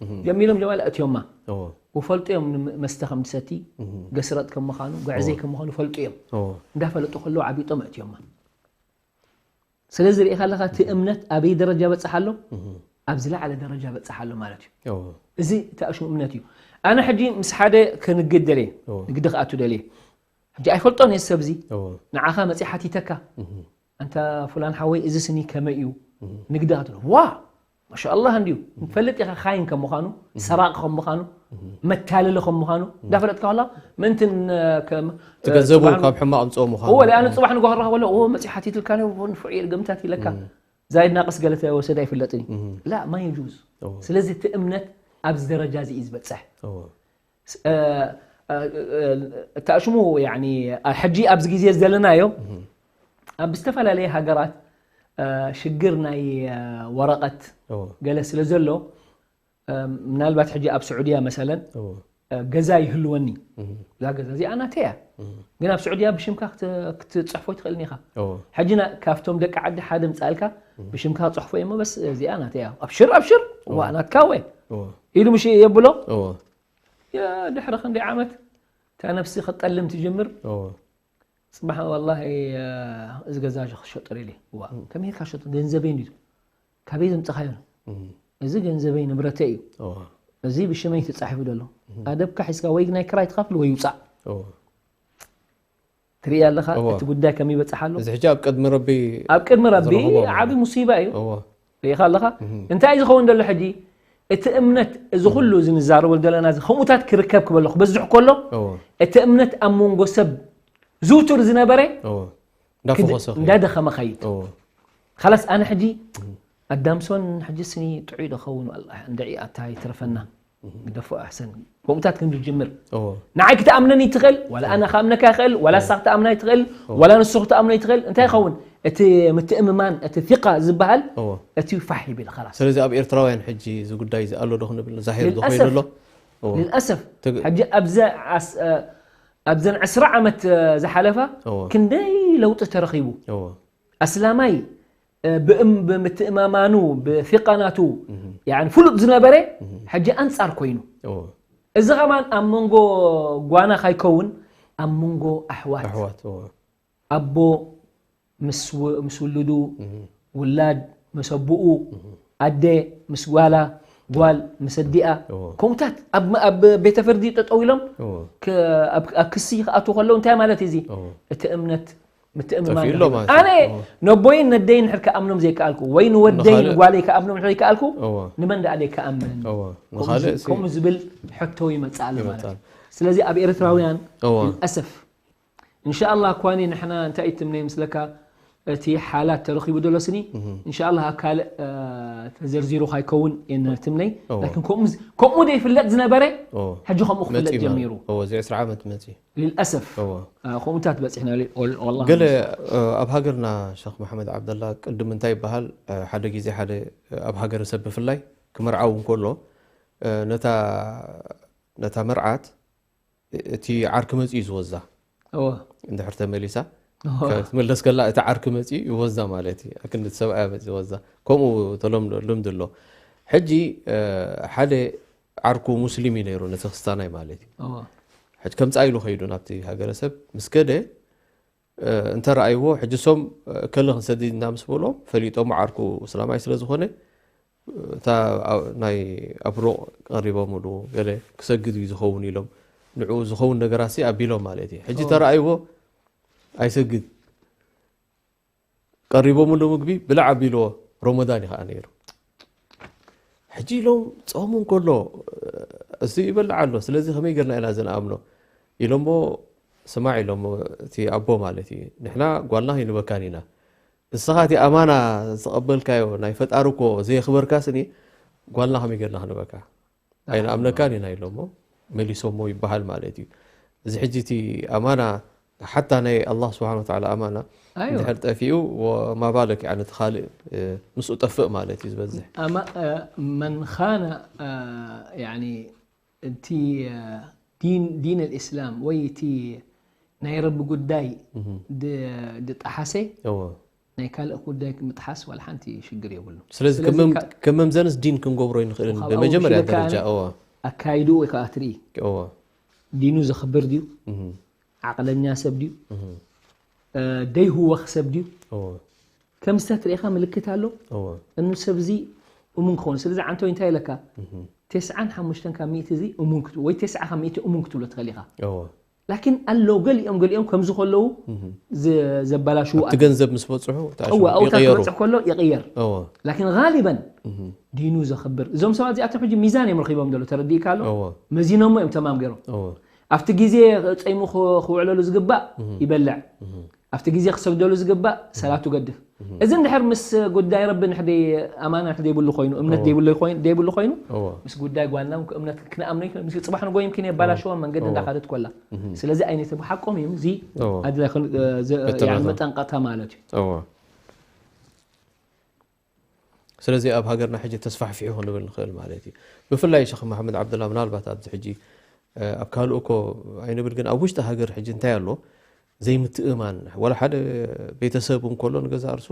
እህ። ጀሚሎም ጀማል ኣእትዮማ። እዎ። ወፈልጡ እዮም ን-፣ መስተ ከም ትሰቲ፣ እህ። ገስረጥ ከም ምዃኑ፣ ጉዕዘይ እዎ። ከም ምዃኑ ፈልጡ እዮም። እዎ። እንዳፈለጡ ከለዉ ዓቢጦም ኣእትዮማ። ስለዚ ርኢኻ ኣለኻ፣ እቲ እምነት ኣበይ ደረጃ በጽሕ ኣሎ? እህ። ኣብ ዝለዓለ ደረጃ በጽሕ ኣሎ ማለት እዩ። እዎ። እዚ እቲ ኣሽሙ እምነት እዩ። ኣነ ሕጂ ምስ ሓደ ክንግድ ደልየ፣ እዎ። ንግዲ ክኣቱ ደልየ። ሕጂ ኣይፈልጦን እየ ሰብ እዚ። እዎ። ንዓኻ መጺእ ሓቲተካ። እህ። "ኣንታ ፉላን ሓወይ፣ እዚ ስኒ ከመይ እዩ?" እህ። ንግዲ ክትብሎ፣ "ዋ! ማሻኣላህ እንድዩ። እህ። ንፈልጥ ኢኻ፣ ኻይን ከም ምዃኑ፣ እህ። ሰራቂ ከም ምዃኑ፣ እህ። መታለሊ ከም ምዃኑ፣ እህ። እንዳፈለጥካ ከላ፣ ምእንቲ ን-፣ ከም፣ እቲ ገንዘቡ ጽባሕ ን-፣ ካብ ሕማቕ ኣምጽኦ ምዃኑ። እዎ፣ ለኣነ እህ። ጽባሕ ንግሆ ክረኽበ ከሎ፣ እዎ፣ መጺኡ ሓቲትልካ ነይሩ፣ ንፉዕ እየ ገምታት" ኢለካ። እህ። ዛይድ ናቅስ ገለ ተወሰደ ኣይፍለጥን እዩ። እህ። ላ፣ ማ የጁዝ። እዎ። ስለዚ እቲ እምነት ኣብዚ ደረጃ እዚ እዩ ዝበጽሕ። እዎ። ስ-፣ እ፣ ተኣሽሙ። ሕጂ ኣብዚ ግዜ ዘለናዮ ኣብ ዝተፈላለየ ሃገራት ሽግር ናይ ወረቐት ገለ ስለ ዘሎ፣ ምናልባት ሕጂ ኣብ ስዑድያ መሰለን ገዛ ይህልወኒ፣ እዛ ገዛ እዚኣ ናተይ እያ፣ ግን ኣብ ስዑድያ ብሽምካ ክትፅሕፎ ኣይትኽእልን ኢኻ። ሕጂ ካብቶም ደቂ ዓዲ ሓደ ምፃልካ ብሽምካ ክፅሕፎ እየ፣ በስ እዚኣ ናተይ እያ፣ ኣብሽር ኣብሽር፣ ዋ ናትካ ወ ኢሉ ምሽ የብሎ። ድሕሪ ክንደይ ዓመት እታ ነፍሲ ክትጠልም ትጅምር። ጽባሕ፣ "ወላሂ፣ እዚ ገዛ እዚ ክሸጦ ደልየ." "ዋ፣ ከመይ ኢልካ ሸጦ? ገንዘበይ እንድዩ። ካበይ ዘምጻኻዮ? እዚ ገንዘበይ፣ ንብረተይ እዩ። እዚ ብሽመይ ተጻሒፉ ዘሎ። ኣደብካ ሒዝካ ወይ ናይ ክራይ ትኸፍል ወይ ውጻእ." ትርኢ ኣለኻ እቲ ጉዳይ ከመይ ይበጽሕ ኣሎ? እዚ ሕጂ ኣብ ቅድሚ ረቢ ኣብ ቅድሚ ረቢ ዝረኽቦ ማለት ዓቢ ሙሲባ እዩ። ሪኢኻ ኣለኻ? እንታይ እዩ ዝኸውን ዘሎ ሕጂ? እቲ እምነት፣ እዚ ኩሉ እዚ ንዛረበሉ ዘለና እዚ ከምኡታት ክርከብ ክበሎ፣ ክበዝሕ ከሎ፣ እቲ እምነት ኣብ መንጎ ሰብ ዝውቱር ዝነበረ እንዳፈኾሰ ክድ-፣ እንዳደኸመ ኸይድ። ኸላስ ኣነ ሕጂ ኣዳምሶን ሕጂ ስኒ ጥዑይ ዶ ኸውን? ኣላ እንድዒ ኣታ ይትረፈና። ግደፎ ኣሕሰን። ከምኡታት ከም ዝጅምር። ንዓይ ክትኣምነኒ ትኽእል፣ ዋላ ኣነ ክኣምነካ ይኽእል፣ ዋላ እሳ ክትኣምና ይትኽእል፣ ዋላ ንሱ ክትኣምኖ ይትኽእል። እንታይ ይኸውን? እቲ ምትእምማን፣ እቲ ثقة ዝበሃል፣ እቲ ፋሕ ይብል ኸላስ። ስለዚ ኣብ ኤርትራውያን ሕጂ እዚ ጉዳይ እዚ ኣሎ ዶ ክንብል፣ ዛሂር ዶ ኮይኑ ኣሎ? ልልኣሰፍ፣ ሕጂ ኣብዘ-፣ ኣስ-፣ እ፣ ኣብዘን ዕስራ ዓመት፣ እ፣ ዝሓለፋ ክንደይ ለውጢ ተረኺቡ። ኣስላማይ፣ እ፣ ብእም-፣ ብምትእማማኑ፣ ብثقة ናቱ፣ ያኒ ፍሉጥ ዝነበረ፣ ሕጂ ኣንጻር ኮይኑ። እዚ ኸማን ኣብ መንጎ ጓና ካይከውን፣ ኣብ መንጎ ኣሕዋት። ኣሕዋት፣ ኣቦ ምስ ው-፣ ምስ ውልዱ፣ ውላድ ምስ ኣቦኡ፣ ኣደ ምስ ጓላ፣ ጓል ምስ ኣዲኣ፣ ከምኡታት ኣብ፣ ኣብ ቤተ ፍርዲ ጠጠው ኢሎም ክ-፣ ኣብ፣ ኣብ ክሲ ክኣትዉ ከለዉ እንታይ ማለት እዩ እዚ? እቲ እምነት ምትእምማን ጠፊኡ ኣሎ ረኺቡ። ማለት እዩ። ኣነ ነቦይን ነደይን እንድሕር ክኣምኖም ዘይከኣልኩ፣ ወይ ንወደይ ንኻልእ ንጓለይ ክኣምኖም እንድሕር ዘይከኣልኩ፣ ንመን ደኣ ደይ ክኣምን? ከምኡ ንኻልእ ዝ-፣ ከምኡ ዝብል ሕቶ ይመጽእ ኣሎ ማለት እዩ። ስለዚ ኣብ ኤርትራውያን እወ። ልልኣሰፍ፣ እንሻኣላ እኳኒ ንሕና እንታይ እዩ ትምነይ ምስለካ፣ እቲ ሓላት ተረኺቡ ደሎ ስኒ፣ እንሻኣላ ኣብ ካልእ፣ እ፣ ተዘርዚሩ ካይከውን እየ ትምነይ። እወ። ላኪን ከምኡ ዝ-፣ ከምኡ ደይፍለጥ ዝነበረ፣ እወ። ሕጂ ከምኡ ክፍለጥ መጺኡ ማለት ጀሚሩ። እወ፣ እዚ ዕስራ ዓመት መጺኡ። ልልኣሰፍ። እወ። እ፣ ከምኡታት በጺሕና ል-፣ ወል-፣ ወላሂ ገለ፣ ምስ- እ፣ ኣብ ሃገርና ሸኽ መሓመድ ዓብደላ ቅድም እንታይ ይበሃል፣ እ፣ ሓደ ግዜ ሓደ፣ እ፣ ኣብ ሃገረሰብ ብፍላይ ክምርዓው እንከሎ፣ እ፣ ነታ፣ ነታ መርዓት እቲ ዓርኪ መጺኡ ዝወዛ። እወ። እንድሕር ተመሊሳ፣ እወ። ክትምለስ ከላ እቲ ዓርኪ መጺኡ ይወዛ ማለት እዩ። ኣክንዲ እቲ ሰብኣያ መጺኡ ይወዛ። ከምኡ ተለምዶ ልምዲ ኣሎ። ሕጂ፣ እ፣ ሓደ ዓርኩ ሙስሊም እዩ ነይሩ፣ ነቲ ክስታናይ ማለት እዩ። እወ። ሕጂ ከምጻእ ኢሉ ከይዱ ናብቲ ሃገረሰብ። ምስ ከደ፣ እ፣ እንተ ረኣይዎ፣ ሕጂ እሶም፣ እ፣ እከለ ክንሰድድ ኢና ምስ በሎም፣ ፈሊጦም ዓርኩ እስላማይ ስለ ዝኾነ፣ እታ ኣ-፣ ናይ ኣብሮቕ ቀሪቦምሉ፣ ገለ ክሰግድ እዩ ዝኸውን ኢሎም፣ ንዕኡ ዝኸውን ነገራሲ ኣቢሎም ማለት እዩ። ሕጂ እወ። ተረኣይዎ፣ ኣይሰግድ። ቀሪቦምሉ ምግቢ፣ ብላዕ ኣቢልዎ፣ ሮመዳን እዩ ኸዓ ነይሩ። ሕጂ ኢሎም፣ ጾሙ እንከሎ፣ እዚ ይበልዕ ኣሎ፣ ስለዚ ከመይ ጌርና ኢና እዚ ንኣምኖ? ኢሎሞ፣ ስማዕ ኢሎሞ፣ እቲ ኣቦ ማለት እዩ፣ ንሕና ጓልና ከይንበካን ኢና። ንስኻ እቲ ኣማና ዝተቐበልካዮ ናይ ፈጣሪ እኮ ዘየኽበርካ ስኒ፣ ጓልና ከመይ ጌርና ክንበካ? ኣይንኣምነካን ኢና ኢሎሞ፣ መሊሶሞ ይበሃል ማለት እዩ። እዚ ሕጂ እቲ ኣማና፣ ሓታ ናይ ኣላህ ስብሓነ ወተዓላ ኣማና፣ ኣይወ። እንድሕር ጠፊኡ፣ ወማ ባለክ፣ ያኒ፣ እቲ ካልእ፣ እ፣ ምስኡ ጠፍእ ማለት እዩ ዝበዝሕ። ኣማ-፣ እ፣ መን ኻነ፣ እ፣ ያኒ፣ እቲ፣ እ፣ ዲን፣ ዲን ኣልእስላም ወይ እቲ ናይ ረቢ ጉዳይ እህ። ድ-፣ ድጠሓሰ፣ እወ። ናይ ካልእ ጉዳይ ምጥሓስ ዋላ ሓንቲ ሽግር የብሉን። ስለዚ ስለዚ ከም መም-፣ ካ-፣ ከም መምዘንስ ዲን ክንገብሮ ይንኽእል ካብ ብመጀመርያ ኣብኡ ደረጃ፣ ሽለካ እወ። ኣካይድኡ ኢኻ ትርኢ። እወ። ዲኑ ዘኽብር ድዩ? እህ። ዓቕለኛ ሰብ ድዩ? እህ። እ፣ ደይህወኽ ሰብ ድዩ? እወ። ከም ዝተትርኢኻ ምልክት ኣሎ። እወ። እኑ ሰብ እዚ እሙን ክኸውን። ስለዚ ዓንቶ እንታይ ኢለካ? እህ። ተስዓን ሓሙሽተን ካብ ሚእቲ እዚ እሙን ክት-፣ ወይ ተስዓ ካብ ሚእቲ እሙን ክትብሎ ትኽእል ኢኻ። እወ። ላኪን ኣሎ ገሊኦም፣ ገሊኦም ከምዚ ከለዉ እህ። ዝ-፣ ዘበላሽዉ ኣብቲ ኣለዉ። ገንዘብ ምስ በጽሑ ተኣሽሙ እወ፣ ኣብኡ ይቕየሩ። ክበጽሕ ከሎ ይቕየር። እወ። ላኪን ጋሊበን እህ። ዲኑ ዘኽብር። እዞም ሰባት እዚኣቶም ሕጂ ሚዛን እዮም ረኺቦም ዘለዉ፣ ተረዲእካ ኣሎ? እወ። መዚኖሞ እዮም ተማም ገይሮም። እወ። ኣብቲ ግዜ ጸይሙ ክ-፣ ክውዕለሉ ዝግባእ እህ። ይበልዕ። እህ። ኣብቲ ግዜ ክሰግደሉ ዝግባእ ሰላቱ ገድፍ። እዚ እንድሕር ምስ ጉዳይ ረቢ ንሕደይ ኣማና ንሕደይ ዘይብሉ ኮይኑ፣ እምነት ዘይብሉ ኮይኑ፣ ዘይብሉ ኮይኑ፣ ምስ ጉዳይ ጓልና እውን እምነት ክንኣምኖ ይክእል። ምስ ጽባሕ ንጎ ይምኪን የባላሸዋ መንገዲ እንዳኸደት ኮላ። ስለዚ ኣይነት ብሓቆም እዮም። እዚ ኣድላይ መጠንቀቕታ ማለት እዩ። ስለዚ ኣብ ሃገርና ሕጂ ተስፋሕፊሑ ክንብል ንኽእል ማለት እዩ። ብፍላይ ሸኽ መሓመድ ዓብደላ፣ ምናልባት ኣብዚ ሕጂ ኣብ ካልእ እኮ ኣይንብል፣ ግን ኣብ ውሽጢ ሃገር ሕጂ እንታይ ኣሎ? ዘይምትእማን። ወላ ሓደ ቤተሰብ እንከሎ ንገዛ እርሱ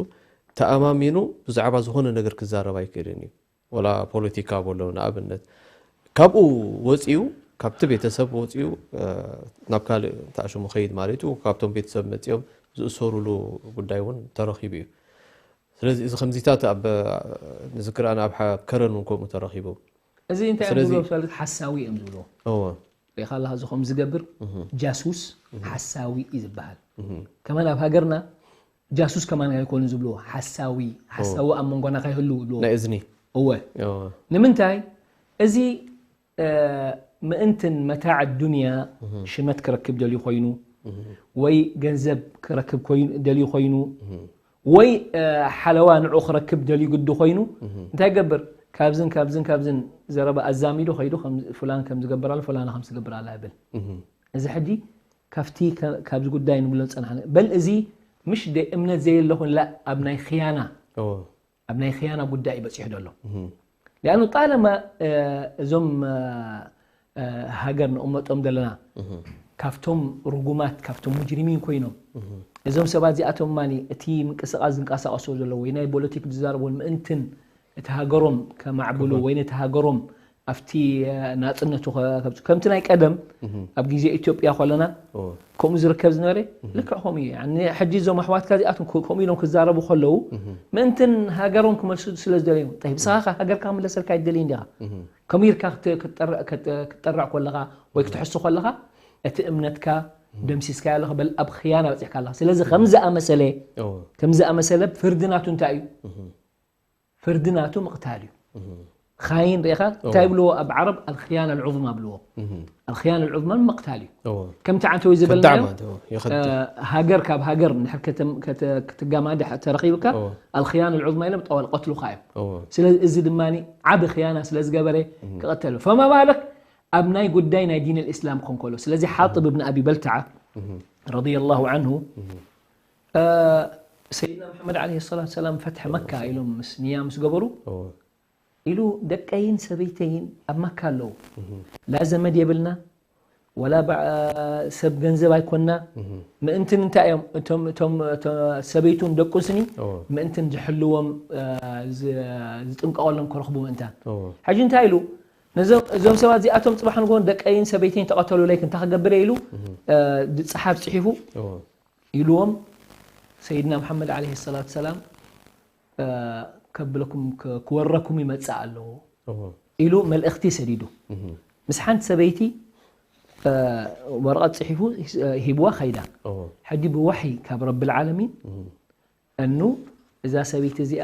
ተኣማሚኑ ብዛዕባ ዝኾነ ነገር ክዛረብ ኣይክእልን እዩ። ወላ ፖለቲካ በሎ ንኣብነት፣ ካብኡ ወፂኡ፣ ካብቲ ቤተሰብ ወፂኡ ናብ ካልእ ተኣሽሙ ኸይድ ማለት እዩ። ካብቶም ቤተሰብ መፂኦም ዝእሰሩሉ ጉዳይ እውን ተረኺቡ እዩ። ስለዚ እዚ ከምዚታት ኣብ ንዝክር ኣነ ኣብ ከረን እውን ከምኡ ተረኺቡ። እዚ እንታይ እዮም ዝብሎ? ሓሳዊ እዮም ዝብሎ። ሪኢኻ ኣለኻ፣ እዚ ከም ዝገብር ጃሱስ ሓሳዊ እዩ ዝበሃል። ከማን ኣብ ሃገርና ጃሱስ ከማን ኣይኮኑ ዝብልዎ፣ ሓሳዊ፣ ሓሳዊ ኣብ መንጎና ከይህሉ ይብልዎ። ናይ እዝኒ። እወ። ንምንታይ? እዚ ምእንትን መታዕ ዱንያ ሽመት ክረክብ ደልዩ ኮይኑ፣ ወይ ገንዘብ ክረክብ ኮይኑ፣ ደልዩ ኮይኑ፣ ወይ ሓለዋ ንዑ ክረክብ ደልዩ ግዲ ኮይኑ፣ እንታይ ይገብር? ካብዝን ካብዝን ካብዝን ዘረባ ኣዛሚዱ ከይዱ፣ ከም ፍላን ከም ዝገብር ኣሎ፣ ፍላና ከም ዝገብር ኣላ ይብል። እዚ ሕጂ ካብቲ ከ-፣ ካብዚ ጉዳይ ንብሎ ዝጸናሕና። በል እዚ ምሽ ደ እምነት ዘየለኹን ላ ኣብ ናይ ኽያና፣ ኣብ ናይ ኽያና ጉዳይ እዩ በጺሑ ዘሎ። ሊኣኑ ጣለማ እዞም ሃገር ንቕመጦም ዘለና ካብቶም ርጉማት፣ ካብቶም ሙጅሪሚን ኮይኖም፣ እዞም ሰባት እዚኣቶም ማኒ እቲ ምንቅስቓስ ዝንቀሳቐሶ ዘሎ ወይ ናይ ፖለቲክ ዝዛረቦን ምእንትን እቲ ሃገሮም ከማዕብሉ ወይ ነቲ ሃገሮም ኣብቲ ናጽነቱ ከ-፣ ከምጽ-፣ ከምቲ ናይ ቀደም ኣብ ግዜ ኢትዮጵያ ከለና ከምኡ ዝርከብ ዝነበረ ልክዕ ከምኡ እዩ። ያኒ ሕጂ እዞም ኣሕዋትካ እዚኣቶም ከ-፣ ከምኡ ኢሎም ክዛረቡ ከለዉ ምእንትን ሃገሮም ክመልሱ ስለ ዝደለዩ፣ ጠይብ፣ ንስኻ ከ ሃገርካ ክምለሰልካ ኣይትደልይን ዲኻ? ከምኡ ኢልካ ክት-፣ ክትጠርዕ፣ ክት-፣ ክትጠርዕ ከለኻ ወይ ክትሕሱ ከለኻ እቲ እምነትካ ደምሲስካዮ ኣለኻ፣ በል ኣብ ኽያና በጺሕካ ኣለኻ። ስለዚ ከም ዝኣመሰለ፣ ከም ዝኣመሰለ ፍርዲ ናቱ እንታይ እዩ? ፍርዲ ናቱ ምቕታል እዩ። ኻይን ርኢኻ እንታይ ይብልዎ ኣብ ዓረብ? ኣልኽያና ኣልዑዝማ ይብልዎ። ኣልኽያና ኣልዑዝማ ምቕታል እዩ። ከምቲ ዓንተወይ ዝበልናዮ፣ ሃገር ካብ ሃገር እንድሕር ከተም-፣ ከተ-፣ ክትጋማደ ተረኺብካ፣ ኣልኽያና ኣልዑዝማ ኢሎም ጠዋል ቀትሉኻ እዮም። ስለዚ እዚ ድማ ዓቢ ኽያና ስለ ዝገበረ ክቐተል እዩ። ፈማ ባለክ ኣብ ናይ ጉዳይ ናይ ዲን ልእስላም ክኾን ከሎ። ስለዚ ሓጥብ እብን ኣቢ በልተዓ ረዲየላሁ ዓንሁ፣ ሰይድና መሓመድ ዓለይሂ ሰላቱ ሰላም ፈትሒ መካ ኢሎም ምስ ንያ ምስ ገበሩ፣ ኢሉ ደቀይን ሰበይተይን ኣብ መካ ኣለዉ። ላ ዘመድ የብልና፣ ወላ በ-፣ ሰብ ገንዘብ ኣይኮንና። ምእንትን እንታይ እዮም እቶም፣ እቶም፣ እቶ-፣ ሰበይቱን ደቁስኒ ምእንትን ዝሕልዎም፣ ዝ-፣ ዝጥንቀቐሎም ክረኽቡ ምእንታን። ሕጂ እንታይ ኢሉ? ነዞም፣ እዞም ሰባት እዚኣቶም ጽባሕ ንግሆ ደቀይን ሰበይተይን ተቐተሉለይ፣ እንታይ ክገብር እየ ኢሉ፣ እ፣ ዝጸሓፍ ጽሒፉ ኢልዎም፣ ሰይድና መሓመድ ዓለይሂ ሰላቱ ሰላም፣ እ፣ ከብለኩም ክ-፣ ክወረኩም ይመጽእ ኣለዎ ኢሉ መልእኽቲ ሰዲዱ። ምስ ሓንቲ ሰበይቲ፣ እ፣ ወረቐት ጽሒፉ ሂስ-፣ እ፣ ሂብዋ ኸይዳ። ሕጂ ብወሕይ ካብ ረብል ዓለሚን እኑ እዛ ሰበይቲ እዚኣ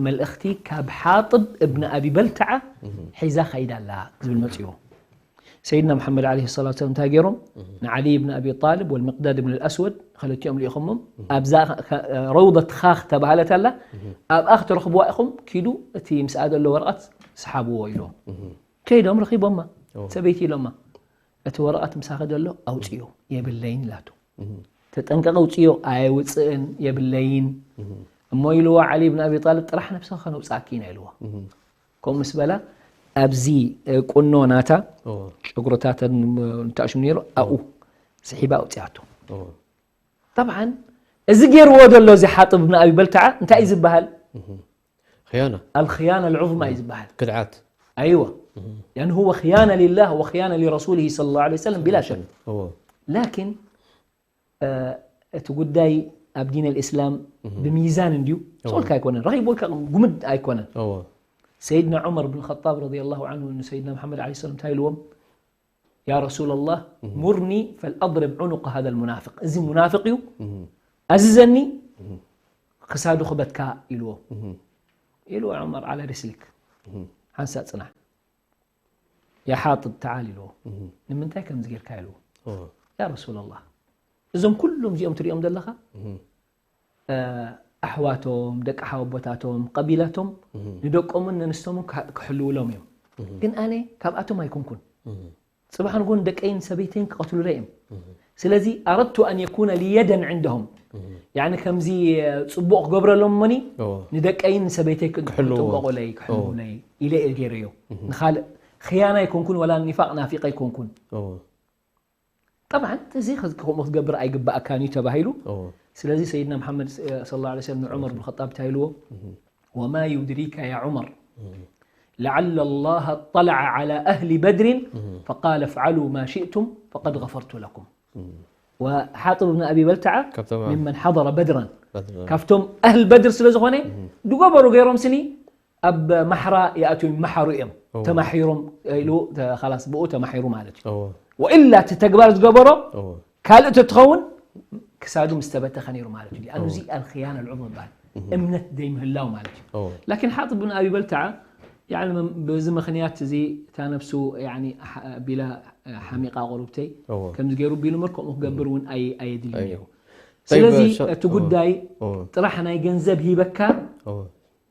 መልእኽቲ ካብ ሓጥብ እብን ኣቢ በልተዓ ሒዛ ኸይዳ ኣላ ዝብል መጽእዎ። ሰይድና መሓመድ ዓለይሂ ሰላቱ ወሰላም እንታይ ገይሮም? ንዓሊ ብን ኣቢ ጣልብ ወልሚቅዳድ ብን ኣልኣስወድ ክልቲኦም ልኢኾሞም። ኣብዛ ኸ-፣ ረውደት ኻኽ ተባህለት ኣላ፣ ኣብኣ ክትረኽብዋ ኢኹም፣ ኪዱ እቲ ምስኣ ዘሎ ወረቐት ስሓብዎ ኢሎም። ከይዶም ረኺቦማ። ሰበይቲ ኢሎማ፣ እቲ ወረቐት ምሳኺ ዘሎ ኣውፅዮ፣ የብለይን ኢላቶ። ተጠንቀቂ፣ ኣውፅዮ፣ ኣየውፅእን፣ የብለይን። እሞ ኢልዋ ዓሊ ብን ኣቢ ጣልብ፣ ጥራሕ ነብስኺ ከነውፅኣኪ ኢና ኢልዋ። ከምኡ ምስ በላ ኣብዚ፣ እ፣ ቁኖ ናታ፣ እዎ። ጨጉርታተን፣ እ፣ እንታሽም ነይሩ፣ ኣብኡ ስሒባ ኣውፅኣቶ። እዎ። ጠብዓን እዚ ገይርዎ ዘሎ እዚ ሓጥብ ብን ኣቢ በልተዓ እንታይ እዩ ዝበሃል? ኽያና። ኣልኽያና ኣልዑዝማ እዩ ዝበሃል። ክድዓት። ኣይዋ። ያን ሁወ ኽያና ሊላህ ወኽያና ሊረሱሊሂ ሰለላሁ ዐለይሂ ወሰለም ቢላ ሸክ። እዎ። ላኪን እ፣ እቲ ጉዳይ ኣብ ዲን ኣልእስላም ብሚዛን እንድዩ። እዎ። ስቑልካ ኣይኮነን። ረኺብወልካ ጉምድ ኣይኮነን። እዎ። ሰይድና ዑመር ብን ኸጣብ ረዲየላሁ ዐንሁ ንሰይድና መሓመድ ዓለይሂ ሰላም እንታይ ኢልዎም? ያ ረሱለላህ፣ ሙርኒ ፈልኣድሪብ ዑኑቀ ሃዛል ሙናፍቅ። እዚ ሙናፍቅ እዩ። ኣዝዘኒ፣ ክሳዱ ክበትካ ኢልዎ። ኢልዎ ዑመር፣ ዓላ ሪስሊክ። ሓንሳእ ጽናሕ። ያ ሓጥብ ተዓል ኢልዎ። ንምንታይ ከምዚ ጌርካ ኢልዎ። እዎ። ያ ረሱለላህ፣ እዞም ኩሎም እዚኦም ትሪኦም ዘለኻ ኣሕዋቶም፣ ደቂ ሓወቦታቶም፣ ቀቢላቶም ንደቆምን ነንስቶምን ክሕልውሎም እዮም። ግን ኣነ ካብኣቶም ኣይኮንኩን። ጽባሕ ንጎ ንደቀይን ሰበይተይን ክቐትሉለይ እዮም። ስለዚ ኣረድቱ ኣን የኩነ ሊ የደን ዕንደሆም። ያኒ ከምዚ ጽቡቕ ክገብረሎም እሞኒ ንደቀይን ሰበይተይ ክጥንቀቑለይ ክሕልውለይ ኢለ እየ ገይረዮ። ንኻልእ ኽያና ኣይኮንኩን ወላ ኒፋቕ ናፊቐ ኣይኮንኩን። ጠብዓን እዚ ከምኡ ክትገብር ኣይግባእካን እዩ ተባሂሉ። ስለዚ ሰይድና መሓመድ ሰለላሁ ዐለይሂ ወሰለም ንዑመር ብን ኸጣብ እንታይ ኢልዎ? ወማ ዩድሪከ ያ ዑመር ለዓለ ላህ ኣጠለዐ ዐላ ኣህሊ በድሪን ፈቃለ ፍዓሉ ማ ሽእቱም ፈቀድ ገፈርቱ ለኩም። ወሓጥብ ብን ኣቢ በልተዓ ካብቶም ሚመን ሓضረ በድራን በድራን። ካብቶም ኣህል በድር ስለ ዝኾነ ዝገበሩ ገይሮም ስኒ ኣብ ማሕራ ይኣትዉ ይመሓሩ እዮም። ተማሒሮም ኢሉ ላስ ብኡ ተማሒሩ ማለት እዩ። ወኢላ እቲ ተግባር ዝገበሮ ካልእ ተትኸውን ክሳዱ ምስ ተበተኸ ነይሩ ማለት እዩ። ኣኑ እዚ ኣልክያና ልዑም ይበሃል እምነት ዘይምህላው ማለት እዩ። ላኪን ሓጥብ ብን ኣቢ በልተዓ በዚ ምኽንያት እዚ እታ ነብሱ ቢላ ሓሚቃ ቁሩብተይ ከምዚ ገይሩ ቢሉ ምር ከምኡ ክገብር እውን ኣየድልን እዩ። ስለዚ እቲ ጉዳይ ጥራሕ ናይ ገንዘብ ሂበካ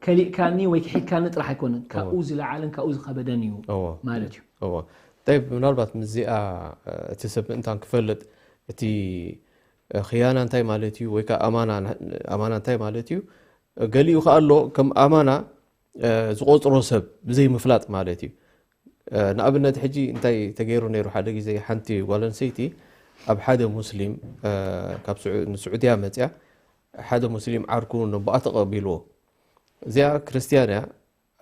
ከሊእካኒ ወይ ክሒድካኒ ጥራሕ ኣይኮነን፣ ካብኡ ዝለዓለን ካብኡ ዝኸበደን እዩ ማለት እዩ። እዎ። ጠይብ፣ ምናልባት ምስዚኣ እቲ ሰብ ምእንታን ክፈልጥ፣ እቲ ኽያና እንታይ ማለት እዩ ወይ ከዓ ኣማና እንታይ ማለት እዩ፣ ገሊኡ ከዓ ኣሎ ከም ኣማና ዝቆፅሮ ሰብ ብዘይ ምፍላጥ ማለት እዩ። ንኣብነት ሕጂ እንታይ ተገይሩ ነይሩ፣ ሓደ ግዜ ሓንቲ ጓል ኣንስተይቲ ኣብ ሓደ ሙስሊም፣ ካብ ንስዑድያ መፅያ፣ ሓደ ሙስሊም ዓርኩ ነቦኣ ተቐቢልዎ። እዚኣ ክርስትያን እያ፣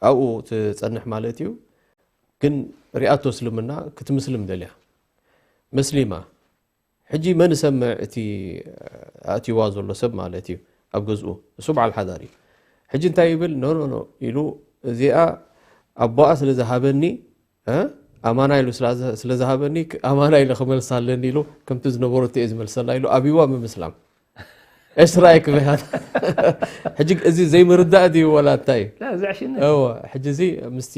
ኣብኡ ትጸንሕ ማለት እዩ። ግን ሪኣቶ እስልምና ክትምስልም ደልያ። መስሊማ። ሕጂ መን ይሰምዕ እቲ ኣእትይዋ ዘሎ ሰብ ማለት እዩ ኣብ ገዝኡ። እሱ በዓል ሓዳር እዩ። ሕጂ እንታይ ይብል? ኖ፣ ኖ፣ ኖ ኢሉ እዚኣ ኣቦኣ ስለ ዝሃበኒ፣ እ? ኣማና ኢሉ ስለ ዝሃበኒ ኣማና ኢለ ክመልሳ ኣለኒ ኢሉ ከምቲ ዝነበሮ እየ ዝመልሰላ ኢሉ ኣብይዋ ምምስላም። እሽ ራእይክ በያት። ሕጂ እዚ ዘይምርዳእ ድዩ ወላ እንታይ? ላ፣ እዚ ዕሽነት እዩ። እወ፣ ሕጂ እዚ ምስቲ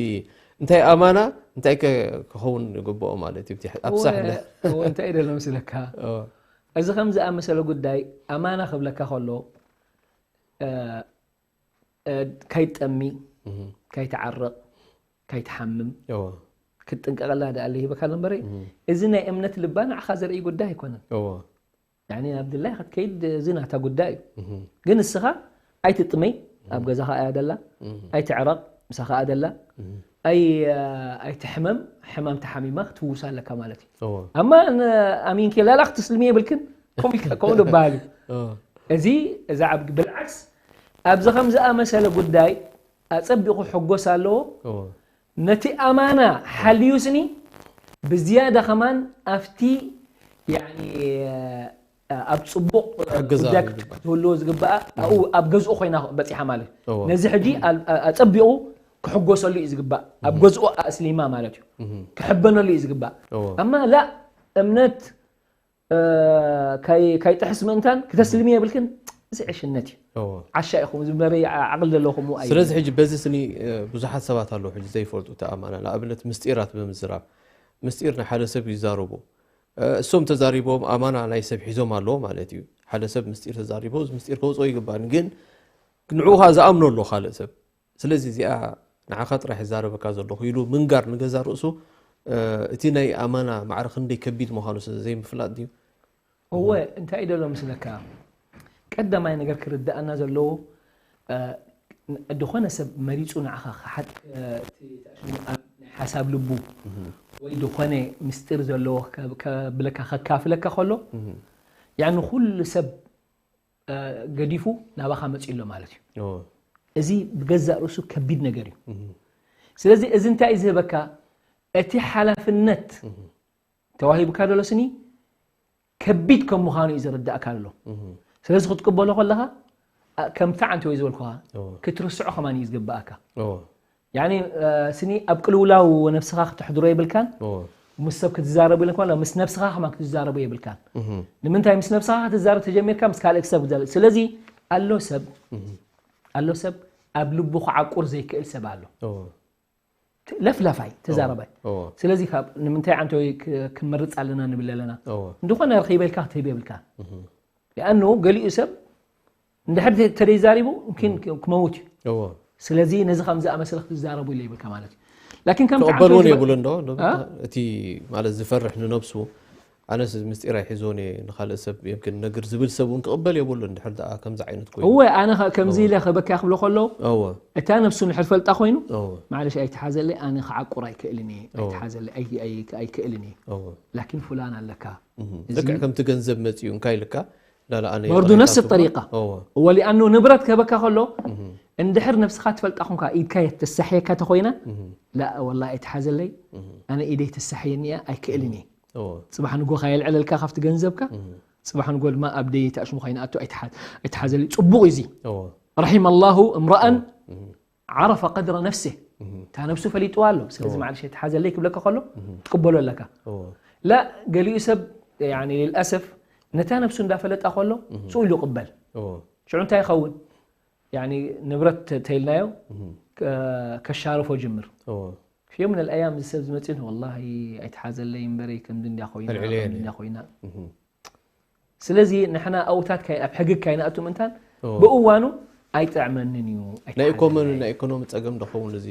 እንታይ ኣማና እንታይ ከ ክኸውን ይግብኦ ማለት እዩ። ኣብቲ ኣብሳሕ ለ- እወ፣ እንታይ ደሎ ምስለካ? እወ። እዚ ከም ዝኣመሰለ ጉዳይ ኣማና ክብለካ ከሎ፣ እ፣ እ፣ ከይትጠሚ፣ እህ። ከይትዓርቕ፣ ከይትሓምም፣ እወ። ክትጥንቀቐላ ደኣ ለሂበካ ኣሎ እምበረይ፣ እህ። እዚ ናይ እምነት ልባ ንዓኻ ዘርኢ ጉዳይ ኣይኮነን። እወ። ያኒ ኣብ ድላይ ክትከይድ እዚ ናታ ጉዳይ እዩ። እህ። ግን እስኻ ኣይትጥመይ፣ ኣብ እህ። ገዛኻ እያ ደላ፣ እህ። ኣይትዕረቕ፣ ምሳኻ እያ ደላ፣ እህ። ኣይ-፣ ኣይትሕመም፣ ሕማም ተሓሚማ ክትፍውሳ ኣለካ ማለት እዩ። እወ። ኣማ ን-፣ ኣሚንኪ ላላ ክትስልሚ የብልክን፣ ከምኡ ኢልካ፣ ከምኡ ዝበሃል እዩ። እወ። እዚ፣ እዚ ዓብ-፣ ብልዓክስ፣ ኣብዚ ከም ዝኣመሰለ ጉዳይ ኣጸቢቑ ሕጎስ ኣለዎ። እወ። ነቲ ኣማና ሓልዩ ስኒ ብዝያዳ ከማን ኣብቲ፣ ያኒ፣ ኣብ ጽቡቕ ክሕግዛ ጉዳይ ይግባእ። ክትህልዎ ዝግባኣ፣ ኣብኡ ኣብ ገዝኡ ኮይና በጺሓ ማለት እዩ። እወ። ነዚ ሕጂ ኣብ-፣ ኣጸቢቑ ክሕጎሰሉ እዩ ዝግባእ። ኣብ እህ። ገዝኡ ኣእስሊማ ማለት እዩ። እህ። ክሕበነሉ እዩ ዝግባእ። እወ። ኣማ ላ እምነት እ፣ ካይ-፣ ካይጥሕስ ምእንታን ክተስልሚ የብልክን። እዚ ዕሽነት እዩ። እዎ። ዓሻ ኢኹም፣ እዚ መበይ ዓ-፣ ዓቕሊ ዘለኹም ኣይብልን። ስለዚ ሕጂ በዚ ስኒ፣ እ፣ ብዙሓት ሰባት ኣለዉ ሕጂ ዘይፈልጡ እቲ ኣማና። ንኣብነት ምስጢራት ብምዝራብ። ምስጢር ናይ ሓደ ሰብ ይዛረቡ። እ፣ እሶም ተዛሪቦም ኣማና ናይ ሰብ ሒዞም ኣለዉ ማለት እዩ። ሓደ ሰብ ምስጢር ተዛሪቦ፣ እዚ ምስጢር ከውፅኦ ይግባን። ግን ንዕኡ ኸዓ ዝኣምኖ ኣሎ ካልእ ሰብ። ስለዚ እዚኣ ንዓኻ ጥራሕ ይዛረበካ ዘለኹ ኢሉ ምንጋር ንገዛ ርእሱ፣ እ፣ እቲ ናይ ኣማና ማዕረ ክንደይ ከቢድ ምዃኑ ስለ ዘይምፍላጥ ድዩ? እወ፣ እንታይ እዩ ደሎ ምስለካ? ቀዳማይ ነገር ክርድኣና ዘለዎ፣ እ፣ ዝኾነ ሰብ መሪጹ ንዓኻ ክሓት-፣ እ፣ እቲ ተኣሽሙ ኣብ ናይ ሓሳብ ልቡ እህ። ወይ ዝኾነ ምስጢር ዘለዎ ከ-፣ ከብለካ፣ ከካፍለካ ከሎ፣ እህ። ያኒ ኩሉ ሰብ እ፣ ገዲፉ ናባኻ መጺኡ ኣሎ ማለት እዩ። እዎ። እዚ ብገዛእ ርእሱ ከቢድ ነገር እዩ። እህ። ስለዚ እዚ እንታይ እዩ ዝህበካ? እቲ ሓላፍነት እህ። ተዋሂቡካ ዘሎ ስኒ ከቢድ ከም ምዃኑ እዩ ዝርዳእካ ዘሎ። እህ። ስለዚ ክትቅበሎ ከለኻ፣ ኣ፣ ከምቲ ዓንተ ወይ ዝበልኩኻ እዎ። ክትርስዖ ከማን እዩ ዝግባእካ። እዎ። ያኒ፣ እ፣ ስኒ ኣብ ቅልውላው ነብስኻ ክተሕድሮ የብልካን። እዎ። ምስ ሰብ ክትዛረብ ኢለ እንኳን ምስ ነብስኻ ከማን ክትዛረቡ የብልካን። እህ። ንምንታይ ምስ ነብስኻ ክትዛረብ ተጀሚርካ ምስ ካልእ ሰብ ክትዛረብ? ስለዚ ኣሎ ሰብ፣ እህ። ኣሎ ሰብ ኣብ ልቡ ክዓቁር ዘይክእል ሰብ ኣሎ። እዎ። ለፍላፋይ ተዛረባይ። እዎ ስለዚ ካብ ንምንታይ ዓንተ ወይ ክ- ክንመርፅ ኣለና ንብል ኣለና። እዎ እንድኾነ ረኺበልካ ክትህብ የብልካ። ሊኣኑ ገሊኡ ሰብ እንድሕር ተደይዛሪቡ ምኪን ክመውት እዩ። እዎ ስለዚ ነዚ ከም ዝኣመሰለ ክትዛረቡ ኢለ ይብልካ ማለት እዩ። ላኪን ከም ክቕበል እውን ተዓንተ የብሉ እንዶ አ? እቲ ማለት ዝፈርሕ ንነብሱ። ኣነስ ምስጢር ኣይሕዞን እየ ንካልእ ሰብ የምክን ነግር ዝብል ሰብ እውን ክቕበል የብሉ። እንድሕር ደኣ ከምዚ ዓይነት ኮይኑ እወ ኣነ ከ- ከምዚ ኢለ ከበካ ክብሎ ከሎ እዎ እታ ነብሱ ንድሕር ፈልጣ ኮይኑ እዎ ማለሽ ኣይትሓዘለይ ኣነ ክዓቁር ኣይክእልን እየ ኣይትሓዘለይ ኣይ- ኣይ- ኣይክእልን እየ እዎ ላኪን ፉላን ኣለካ እህ። ልክዕ ከምቲ ገንዘብ መፅኡ እንካ ኢልካ ላላ ኣነ برضو የቕረብካ نفس ትብሎ። الطريقة. እዎ ولأنه ንብረት ከበካ ከሎ እንድሕር ነብስኻ ትፈልጣ ኮንካ ኢድካ ተሳሕየካ ተኮይና ላ ወላ ኣይትሓዘለይ ኣነ ኢደይ ተሳሕየኒ እያ ኣይክእልን እየ እዎ ፅባሕ ንጎ ከየልዕለልካ ካብቲ ገንዘብካ ፅባሕ ንጎ ድማ ኣብ ደይ ተኣሽሙ ከይንኣቱ ኣይትሓዘለይ ፅቡቅ እዩ እዚ እዎ رحم الله امرأ عرف قدر نفسه እታ ነብሱ ፈሊጥዋ ኣሎ ስለዚ ማዕለሽ ኣይትሓዘለይ ክብለካ ከሎ ትቅበሎ ኣለካ እዎ ላ ገሊኡ ሰብ يعني للأسف ነታ ነብሱ እንዳፈለጣ ከሎ ስኡ ኢሉ ይቕበል እዎ ሽዑ እንታይ ይኸውን يعني ንብረት ተይልናዮ ከ- ከሻርፎ ጅምር እዎ في يوم من الأيام እዚ ሰብ ዝመፅእ والله ኣይትሓዘለይ እምበረይ ከምዚ እንድያ ኮይና ኣልዕለየኒ። ከምዚ እንድያ ኮይና ስለዚ ንሕና ኣብታት ካይ- ኣብ ሕግግ ካይንኣቱ ምእንታን እዎ። ብእዋኑ ኣይጥዕመንን እዩ ናይ ኢኮኖሚ ናይ ኢኮኖሚ ፀገም ዶኸውን እዚ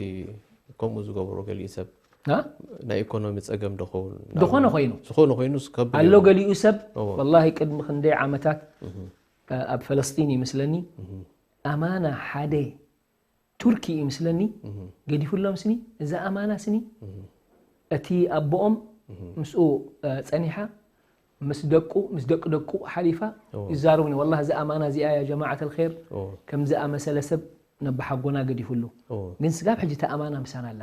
ከምኡ ዝገብሮ ገሊኡ ሰብ ና? ናይ ኢኮኖሚ ፀገም ዶኸውን ዝኾነ ኮይኑ ዝኾነ ኮይኑ ስከብ ኣሎ ገሊኡ ሰብ እዎ። والله ቅድሚ ክንደይ ዓመታት ኣብ ፈለስጢን ይመስለኒ ኣማና ሓደ ቱርኪ ይመስለኒ ገዲፉሎም ስኒ እዛ ኣማና ስኒ እቲ ኣቦኦም ምስኡ እ፣ ፀኒሓ ምስ ደቁ ምስ ደቂ ደቁ ሓሊፋ እዎ። ይዛረቡኒ والله እዛ ኣማና እዚኣ يا جماعة الخير እዎ። ከም ዝኣመሰለ ሰብ ነባሓጎና ገዲፉሉ እዎ። ግን ስጋብ ሕጂ እታ ኣማና ምሳና ኣላ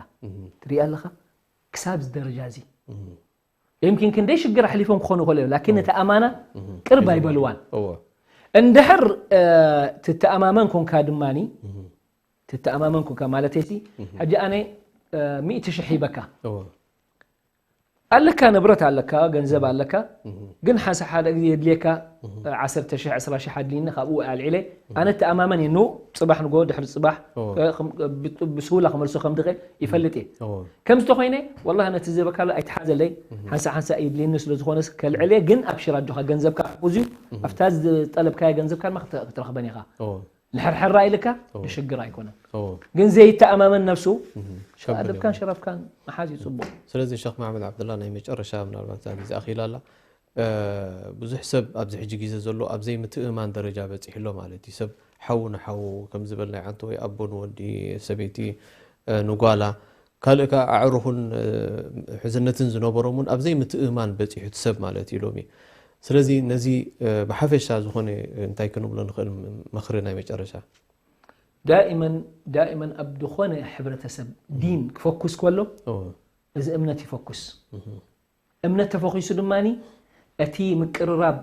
ትሪኣ ኣለኻ ክሳብ እዚ ደረጃ እዚ يمكن ክንደይ ሽግር ኣሕሊፎም ክኾኑ ይኽእሉ እዮም ላኪን እታ ኣማና ቅርብ ኣይበልዋን እዎ እንድሕር እ፣ ትተኣማመን ኮንካ ድማኒ ትተኣማመን ኮንካ ማለት ሲ ሕጂ ኣነ እ፣ ሚእቲ ሽሕ ሂበካ እዎ ኣለካ ንብረት ኣለካ ገንዘብ ኣለካ ግን ሓንሳ ሓደ ግዜ የድልየካ ዓሰርተ ሽሕ ዕስራ ሽሕ ኣድልይኒ ካብኡ ኣልዒለ ኣነ ተኣማመን እየ ንኡ ፅባሕ ንጎ ድሕሪ ፅባሕ እዎ። እ፣ ክም- ብ- ብስሁላ ክመልሶ ከም ድኽእል ይፈልጥ እየ እዎ ከም ዝተኮይነ ወላ ነቲ ዝበካሎ ኣይትሓዘለይ ሓንሳ ሓንሳ የድልየኒ ስለ ዝኾነ ከልዕል እየ ግን ኣብሽር ኣጆኻ ገንዘብካ ሕፉዝ እዩ ኣብታ ዝጠለብካያ ገንዘብካ ድማ ክተ- ክትረኽበን ኢኻ እዎ ንሕርሕራ ኢልካ ንሽግር ኣይኮነን እዎ ግን ዘይተኣማመን ነብሱ ከብል ኣደብካን ሽረፍካን መሓዝ እዩ ፅቡቅ ስለዚ ሸክ መሓመድ ዓብድላ ናይ መጨረሻ ምናልባት እዛ ግዜ ኣኺላ ኣላ እ፣ ብዙሕ ሰብ ኣብዚ ሕጂ ግዜ ዘሎ ኣብ ዘይምትእማን ደረጃ በፂሑ ኣሎ ማለት እዩ ሰብ ሓዉ ንሓዉ ከም ዝበል ናይ ዓንተ ወይ ኣቦ ንወዲ ሰበይቲ እ፣ ንጓላ ካልእ ከዓ ኣዕሩኹን እ፣ ሕዝነትን ዝነበሮም እውን ኣብ ዘይምትእማን በፂሑ እቲ ሰብ ማለት እዩ ሎሚ ስለዚ ነዚ እ፣ ብሓፈሻ ዝኾነ እንታይ ክንብሎ ንኽእል ምኽሪ ናይ መጨረሻ دائما دائما ኣብ ዝኾነ ሕብረተሰብ ዲን ክፈኩስ ከሎ እዎ እዚ እምነት ይፈኩስ እምነት ተፈኺሱ ድማ እቲ ምቅርራብ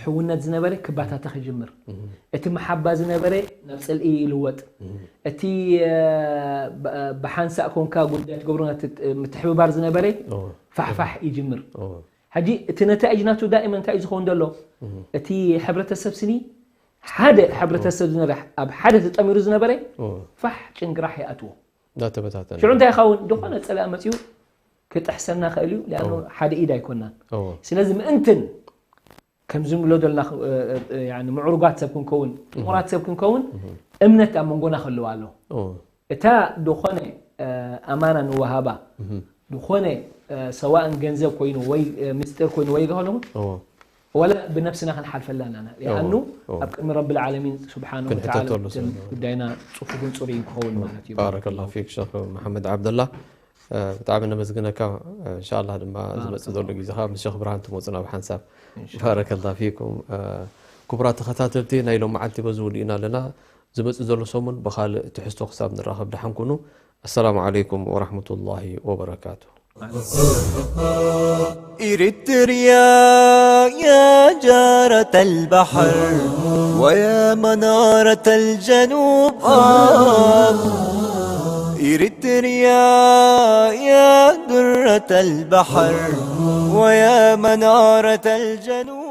ሕውነት ዝነበረ ክባታተኽ ይጅምር እቲ መሓባ ዝነበረ ናብ ፅልኢ ይልወጥ እቲ እ፣ ብ- ብሓንሳእ ኮንካ ጉዳይ ትገብሮ ናት- ምትሕብባር ዝነበረ እዎ ፋሕፋሕ ይጅምር እዎ ሕጂ እቲ ነታኢጅ ናቱ ዳእመ እንታይ እዩ ዝኸውን ዘሎ እቲ ሕብረተሰብ ስኒ ሓደ ሕብረተሰብ ዝነበረ ኣብ ሓደ ተጠሚሩ ዝነበረ እዎ ፋሕ ጭንግራሕ ይኣትዎ እንዳተበታተነ ሽዑ እንታይ ይኸውን ዝኾነ ፀላእ መፅኡ ክጥሕሰና ክእል እዩ ሊኣኑ ሓደ ኢድ ኣይኮናን እዎ ስለዚ ምእንትን ከምዚ ንብሎ ዘለና እ፣ እ፣ እ፣ ያኒ ምዕሩጋት ሰብ ክንከውን ጥሙራት ሰብ ክንከውን እምነት ኣብ መንጎና ክህልዋ ኣሎ እዎ እታ ዝኾነ እ፣ ኣማና ንወሃባ ዝኾነ እ፣ ሰዋእን ገንዘብ ኮይኑ ወይ እ፣ ምስጢር ኮይኑ ወይ ዝኾነ እዎ ወላ ብነብስና ክንሓልፈላ ኣለና ሊኣኑ እዎ። ኣብ ቅድሚ ረቢ ልዓለሚን ስብሓን ክንሕተተሉ ወተዓላ ስለ ጉዳይና ፅፉፍን ፅሩይን ክኸውን ማለት እዩ ባረከላ ፊክ ሸክ መሓመድ ዓብደላ እ፣ ብጣዕሚ ነመስግነካ እ፣ እንሻላ ድማ ዝመፅእ ዘሎ ግዜኻ ምስ ሸክ ብርሃን ትመፁና ብሓንሳብ ባረከላ ፊኩም እ፣ ክቡራት ተኸታተልቲ ናይ ሎም መዓልቲ በዚ ውሊእና ኣለና ዝመፅእ ዘሎ ሰሙን ብካልእ ትሕዝቶ ክሳብ ንራኸብ ደሓን ኩኑ ኣሰላሙ ዓለይኩም ወራሕመቱላሂ ወበረካቱ إريتريا يا جارة البحر ويا منارة الجنوب آه. إريتريا يا درة البحر ويا منارة الجنوب